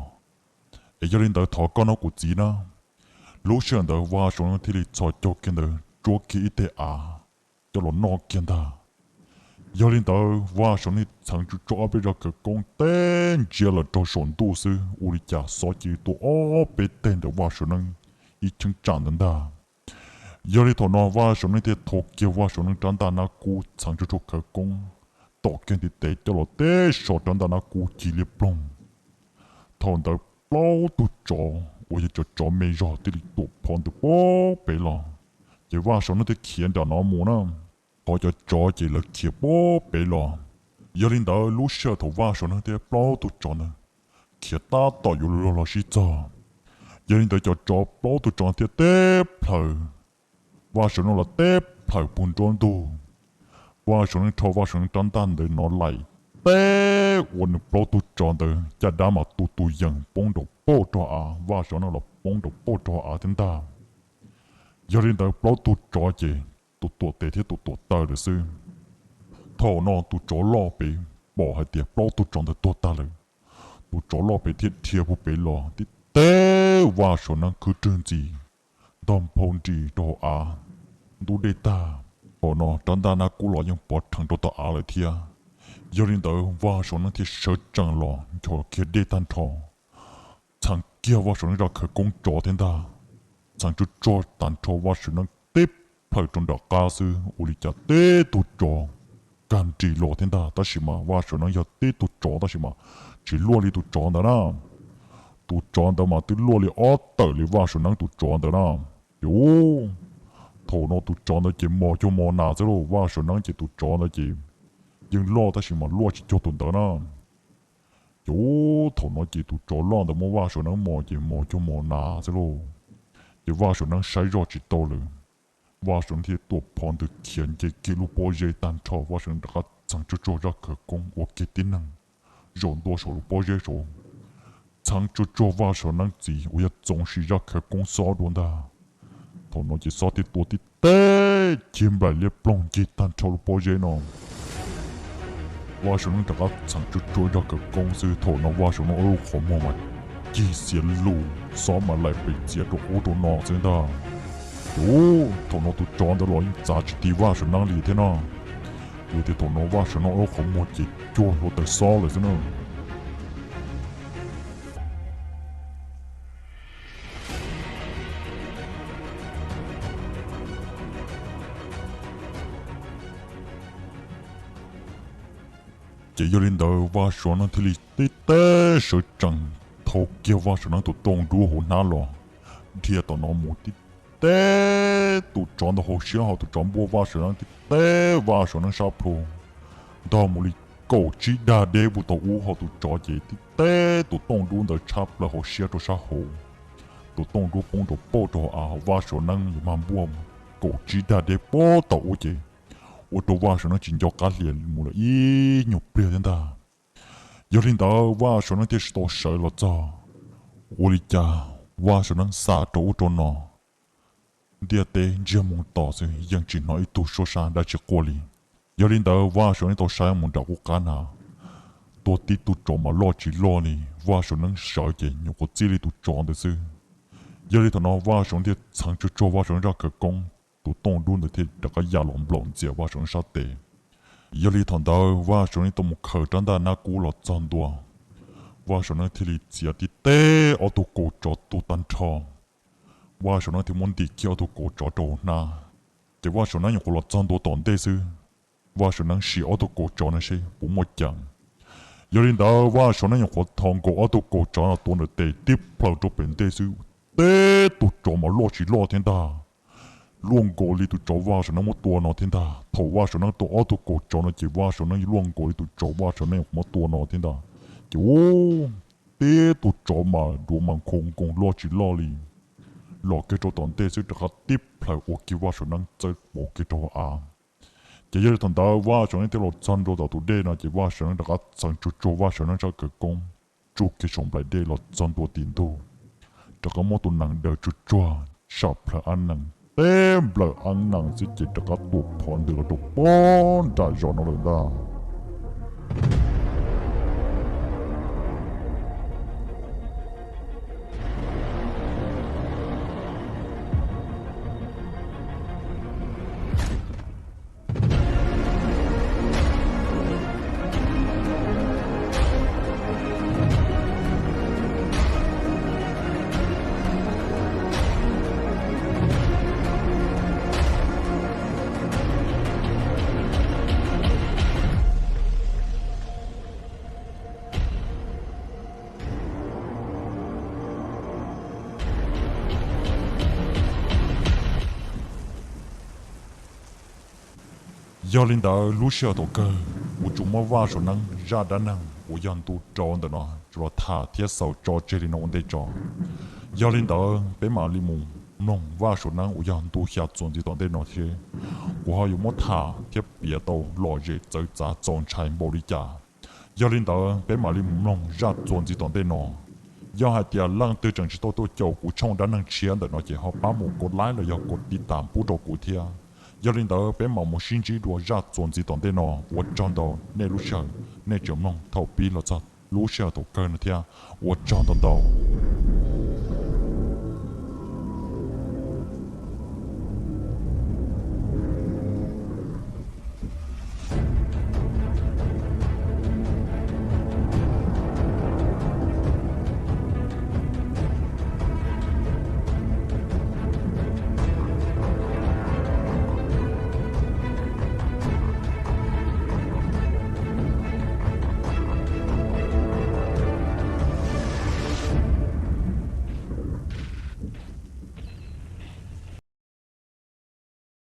Es yog li ntawd thov koj nawb kuv txiv na. Lub sij hawm ntawd Vaj Saum Neeb thiaj li txhos caug kiag ntawd tsuab kiag ib teg av coj los noj kiag ntag. Yog li ntawd Vaj Saum Neeb txheev tsuj tsuag ob peb zaj khawv koob teb ntsia lawm rau saum ntuj xwb, ua li cas xob cia li tua ob peb teg ntawm Vaj Saum Neeb ib cheeb tsam ntawd ntag. Yog li thaum no Vaj Saum Neeb thiaj thau kiag Vaj Saum Neeb rab ntaj nab kub txheev tsuj tsuag khawv koob tom kiag ntiv tes coj los teb so rab ntaj nab kub cig liab ploog. Thaum ntawd plaub tug tsov uas yog cov tsov me zog thiaj li tuam phov ntws pub pem los, ces Vaj Saum Neeb thiaj khiav nram no mus na. Qhov cov tsov ces lawv khiav pub pem los. Yog li ntawd lub sij hawm thaum Vaj Saum Neeb thiab plaub tug tsov ntawd khiav tab tom yuav luag los sib txog, yog li ntawd cov tsov plaub tug tsov thiaj teb plhaws Vaj Saum Neeb los teb plhaws puag nruab ntug. Vaj Saum Neeb rho Vaj Saum Neeb rab ntaj ntawd no laim teb ua nws plaub tug tsov ntawd caj dab mas tus tus yees poob nraum pauj rau av, Vaj Saum Neeb los poob nraum pauj rau av thiab ntag. Yog li ntawd plaub tug tsov ces tus tuam tes thiab tus tuam taw lawm xwb. Thaum no tus tsov loj pem pom hais tias plaub tug tsov ntawd tuag tag lawm, tus tsov loj pem thiaj dhia puag pem los tib teb Vaj Saum Neeb khwb rwg ntxiv, ntog nphau nris rau hauv av, ntub dej tag. Thaum no rab ntaj nab kub los yeej pov rhees rau tom av lawm thiab. Yog li ntawd Vaj Saum Neeb thiaj sawv tsees los nchos kiag dej tag nrho, txheev kiag Vaj Saum Neeb zaj khawv koob tsov thiab ntag, txheev tsuj tsuag tag nrho Vaj Saum Neeb teb plhaws rau nram qab xwb, ua li cas teb tug tsov kag nris los thiab ntag, tab sis mas Vaj Saum Neeb yog teb tug tsov tab sis mas tsis luaj li tus tsov ntawd na. Tus tsov ntawd mas twb luaj li ob tawm li Vaj Saum Neeb tus tsov ntawd na. Ces ub, thaum no tus tsov ntawd ces mos cuag mos nas xwb lauj, Vaj Saum Neeb ces tus tsov ntawd ces yeej loj tab sis mas luaj tsis cuag tus ntawd na. Ces ub, thaum no ces tus tsov loj ntawd muab Vaj Saum Neeb mos ces mos cuag mos nas xwb lauj. Ces Vaj Saum Neeb saib zoj tsis tau lawm, Vaj Saum Neeb thiaj tuam phov ntws khiav nce kiag lub pob zeb tag nrho, Vaj Saum Neeb rov qab txheev tsuj tsuag zaj khawv koob ua kiag tib neeg zaum ntua saum lub pob zeb saud, txheev tsuj tsuag Vaj Saum Neeb txiv uas yog Txoov Siv Yis zaj khawv koob xob dua ntag. Thaum no ces xob thiaj tua tib teb cig nplaim liab ploog ncig tag nrho lub pob zeb no. Vaj Saum Neeb rov qab txheev tsuj tsuag zaj khawv koob xwb, thaum no Vaj Saum Neeb ob lub qhov muag mas cig xiav lus, xob mas laim pes txiav rau ub rau no xwb ntag. Ces ub, thaum no tus tsov ntawd los yeej txav tsis ti Vaj Saum Neeb li thiab no. Yog tias thaum no Vaj Saum Neeb ob lub qhov muag ces cuag hluav taws xob lawm xwb na. Ces yog li ntawd Vaj Saum Neeb thiaj li tib teb sawv tsees thau kiag Vaj Saum Neeb tus tooj dub hauv hnab los, dhia tom no mus tib teb tus tsov ntawd hauv siab, ho tus tsov npuaj Vaj Saum Neeb tib teb Vaj Saum Neeb sab plhu ntog mus li kaum tsib dag deb puag thaum ub, ho tus tsov ces tib teb tus tooj dub ntawd tshab plaws hauv siab rau sab hauv. Tus tooj dub poob rau pauj rau hauv av, ho Vaj Saum Neeb yuav mag npuaj kaum tsib dag deb puag thaum ub ces ua rau Vaj Saum Neeb tsis nco qab hlias mus lawm ib nyuag pliag thiab ntag. Yog li ntawd Vaj Saum Neeb thiaj tsis tau sawv los txog. Ua li cas Vaj Saum Neeb xam rau ub rau no, ntiaj teb ntsiag mus tom xwb yeej tsis hnov ib tug suab sab dab tsi quaj li. Yog li ntawd Vaj Saum Neeb tau saib mus nram qub qab na, tuag tib tug tsov mas loj tsis loj li, Vaj Saum Neeb sawv ces nyuam qhuav txij li tus tsov ntawd xwb. Yog li thaum no Vaj Saum Neeb thiaj txheev tsuag tsuag Vaj Saum Neeb zaj khawv koob, tus tooj dub ntawd thiaj rov qab ya los nplaum ntxias Vaj Saum Neeb sab tes. Yog li thaum ntawd Vaj Saum Neeb tau mus khaws rab ntaj nab kub los txog ntua, Vaj Saum Neeb thiaj li txiav tib teb ob tug kaus tsov tuag tag nrho. Vaj Saum Neeb thiaj muab ntim kiag ob tug kaus tsov rau hauv hnab. Ces Vaj Saum Neeb nyuam qhuav los txog ntua tom ntej xwb, Vaj Saum Neeb sim ob tug kaus tsov no seb puas muaj ceem. Yog li ntawd Vaj Saum Neeb nyuam qhuav tho nkaus ob tug kaus tsov no tuav ntawm tes tib plhaws rau pem ntej xwb, teb tug tsov mas loj tsis loj thiab ntag. Luaj nkaus li tus tsov Vaj Saum Neeb muab tua no thiab ntag. Thaum Vaj Saum Neeb tua ob tug kaus tsov no ces Vaj Saum Neeb luaj nkaus li tus tsov Vaj Saum Neeb muab tua no thiab ntag. Ces ub, teb tug tsov mas duav mas nkhaus nkoos loj tsis loj li, los kiag rau tom ntej xwb rov qab tib plhaws ua kiag Vaj Saum Neeb txawb pov kiag rau hauv av. Ces yog li thaum ntawd Vaj Saum Neeb thiaj los txog ntua tom tus dej no ces Vaj Saum Neeb rov qab txeev tsuag tsuag Vaj Saum Neeb sab kawm koob, tsuj kiag saum nplaim dej los txog ntua tim ntug, rov qab muab tus nees daws tsuag tsuag, sam plhaws ab nees teb nplawm ab nees xwb ces rov qab tua phov ntws los rau pob nram zos no lawm ntag. Yog li ntawd lub sij hawm thaum kawg kuv tsuas muab Vaj Saum Neeb zaj dab neeg uas yog ntu rau ntawm no tsuas los tham thiab xaus tso tseg li no ua ntej tso. Yog li ntawd peb mam li mus mloog Vaj Saum Neeb uas yog ntu xya txuas ntxiv tom ntej no thiab, kuv ho yuav muab tham thiab piav tau lom zem txawv txav txaus ntshai npaum li cas. Yog li ntawd peb mam li mus mloog zaj txuas ntxiv tom ntej no. Yog hais tias leej twg tseem tsis tau tuaj caum kuv tshooj dab neeg tshiab ntawm no ces ho pab mus kaum like los yog kaum tiv tam pub rau kuv thiab. Yog li ntawd peb mam mus sib ntsib dua zaj txuas ntxiv tom ntej no. Ua tsaug ntau nej lub sij hawm, nej tseem mloog thaum pib los txog lub sij hawm thaum kawg no thiab. Ua tsaug ntau ntau.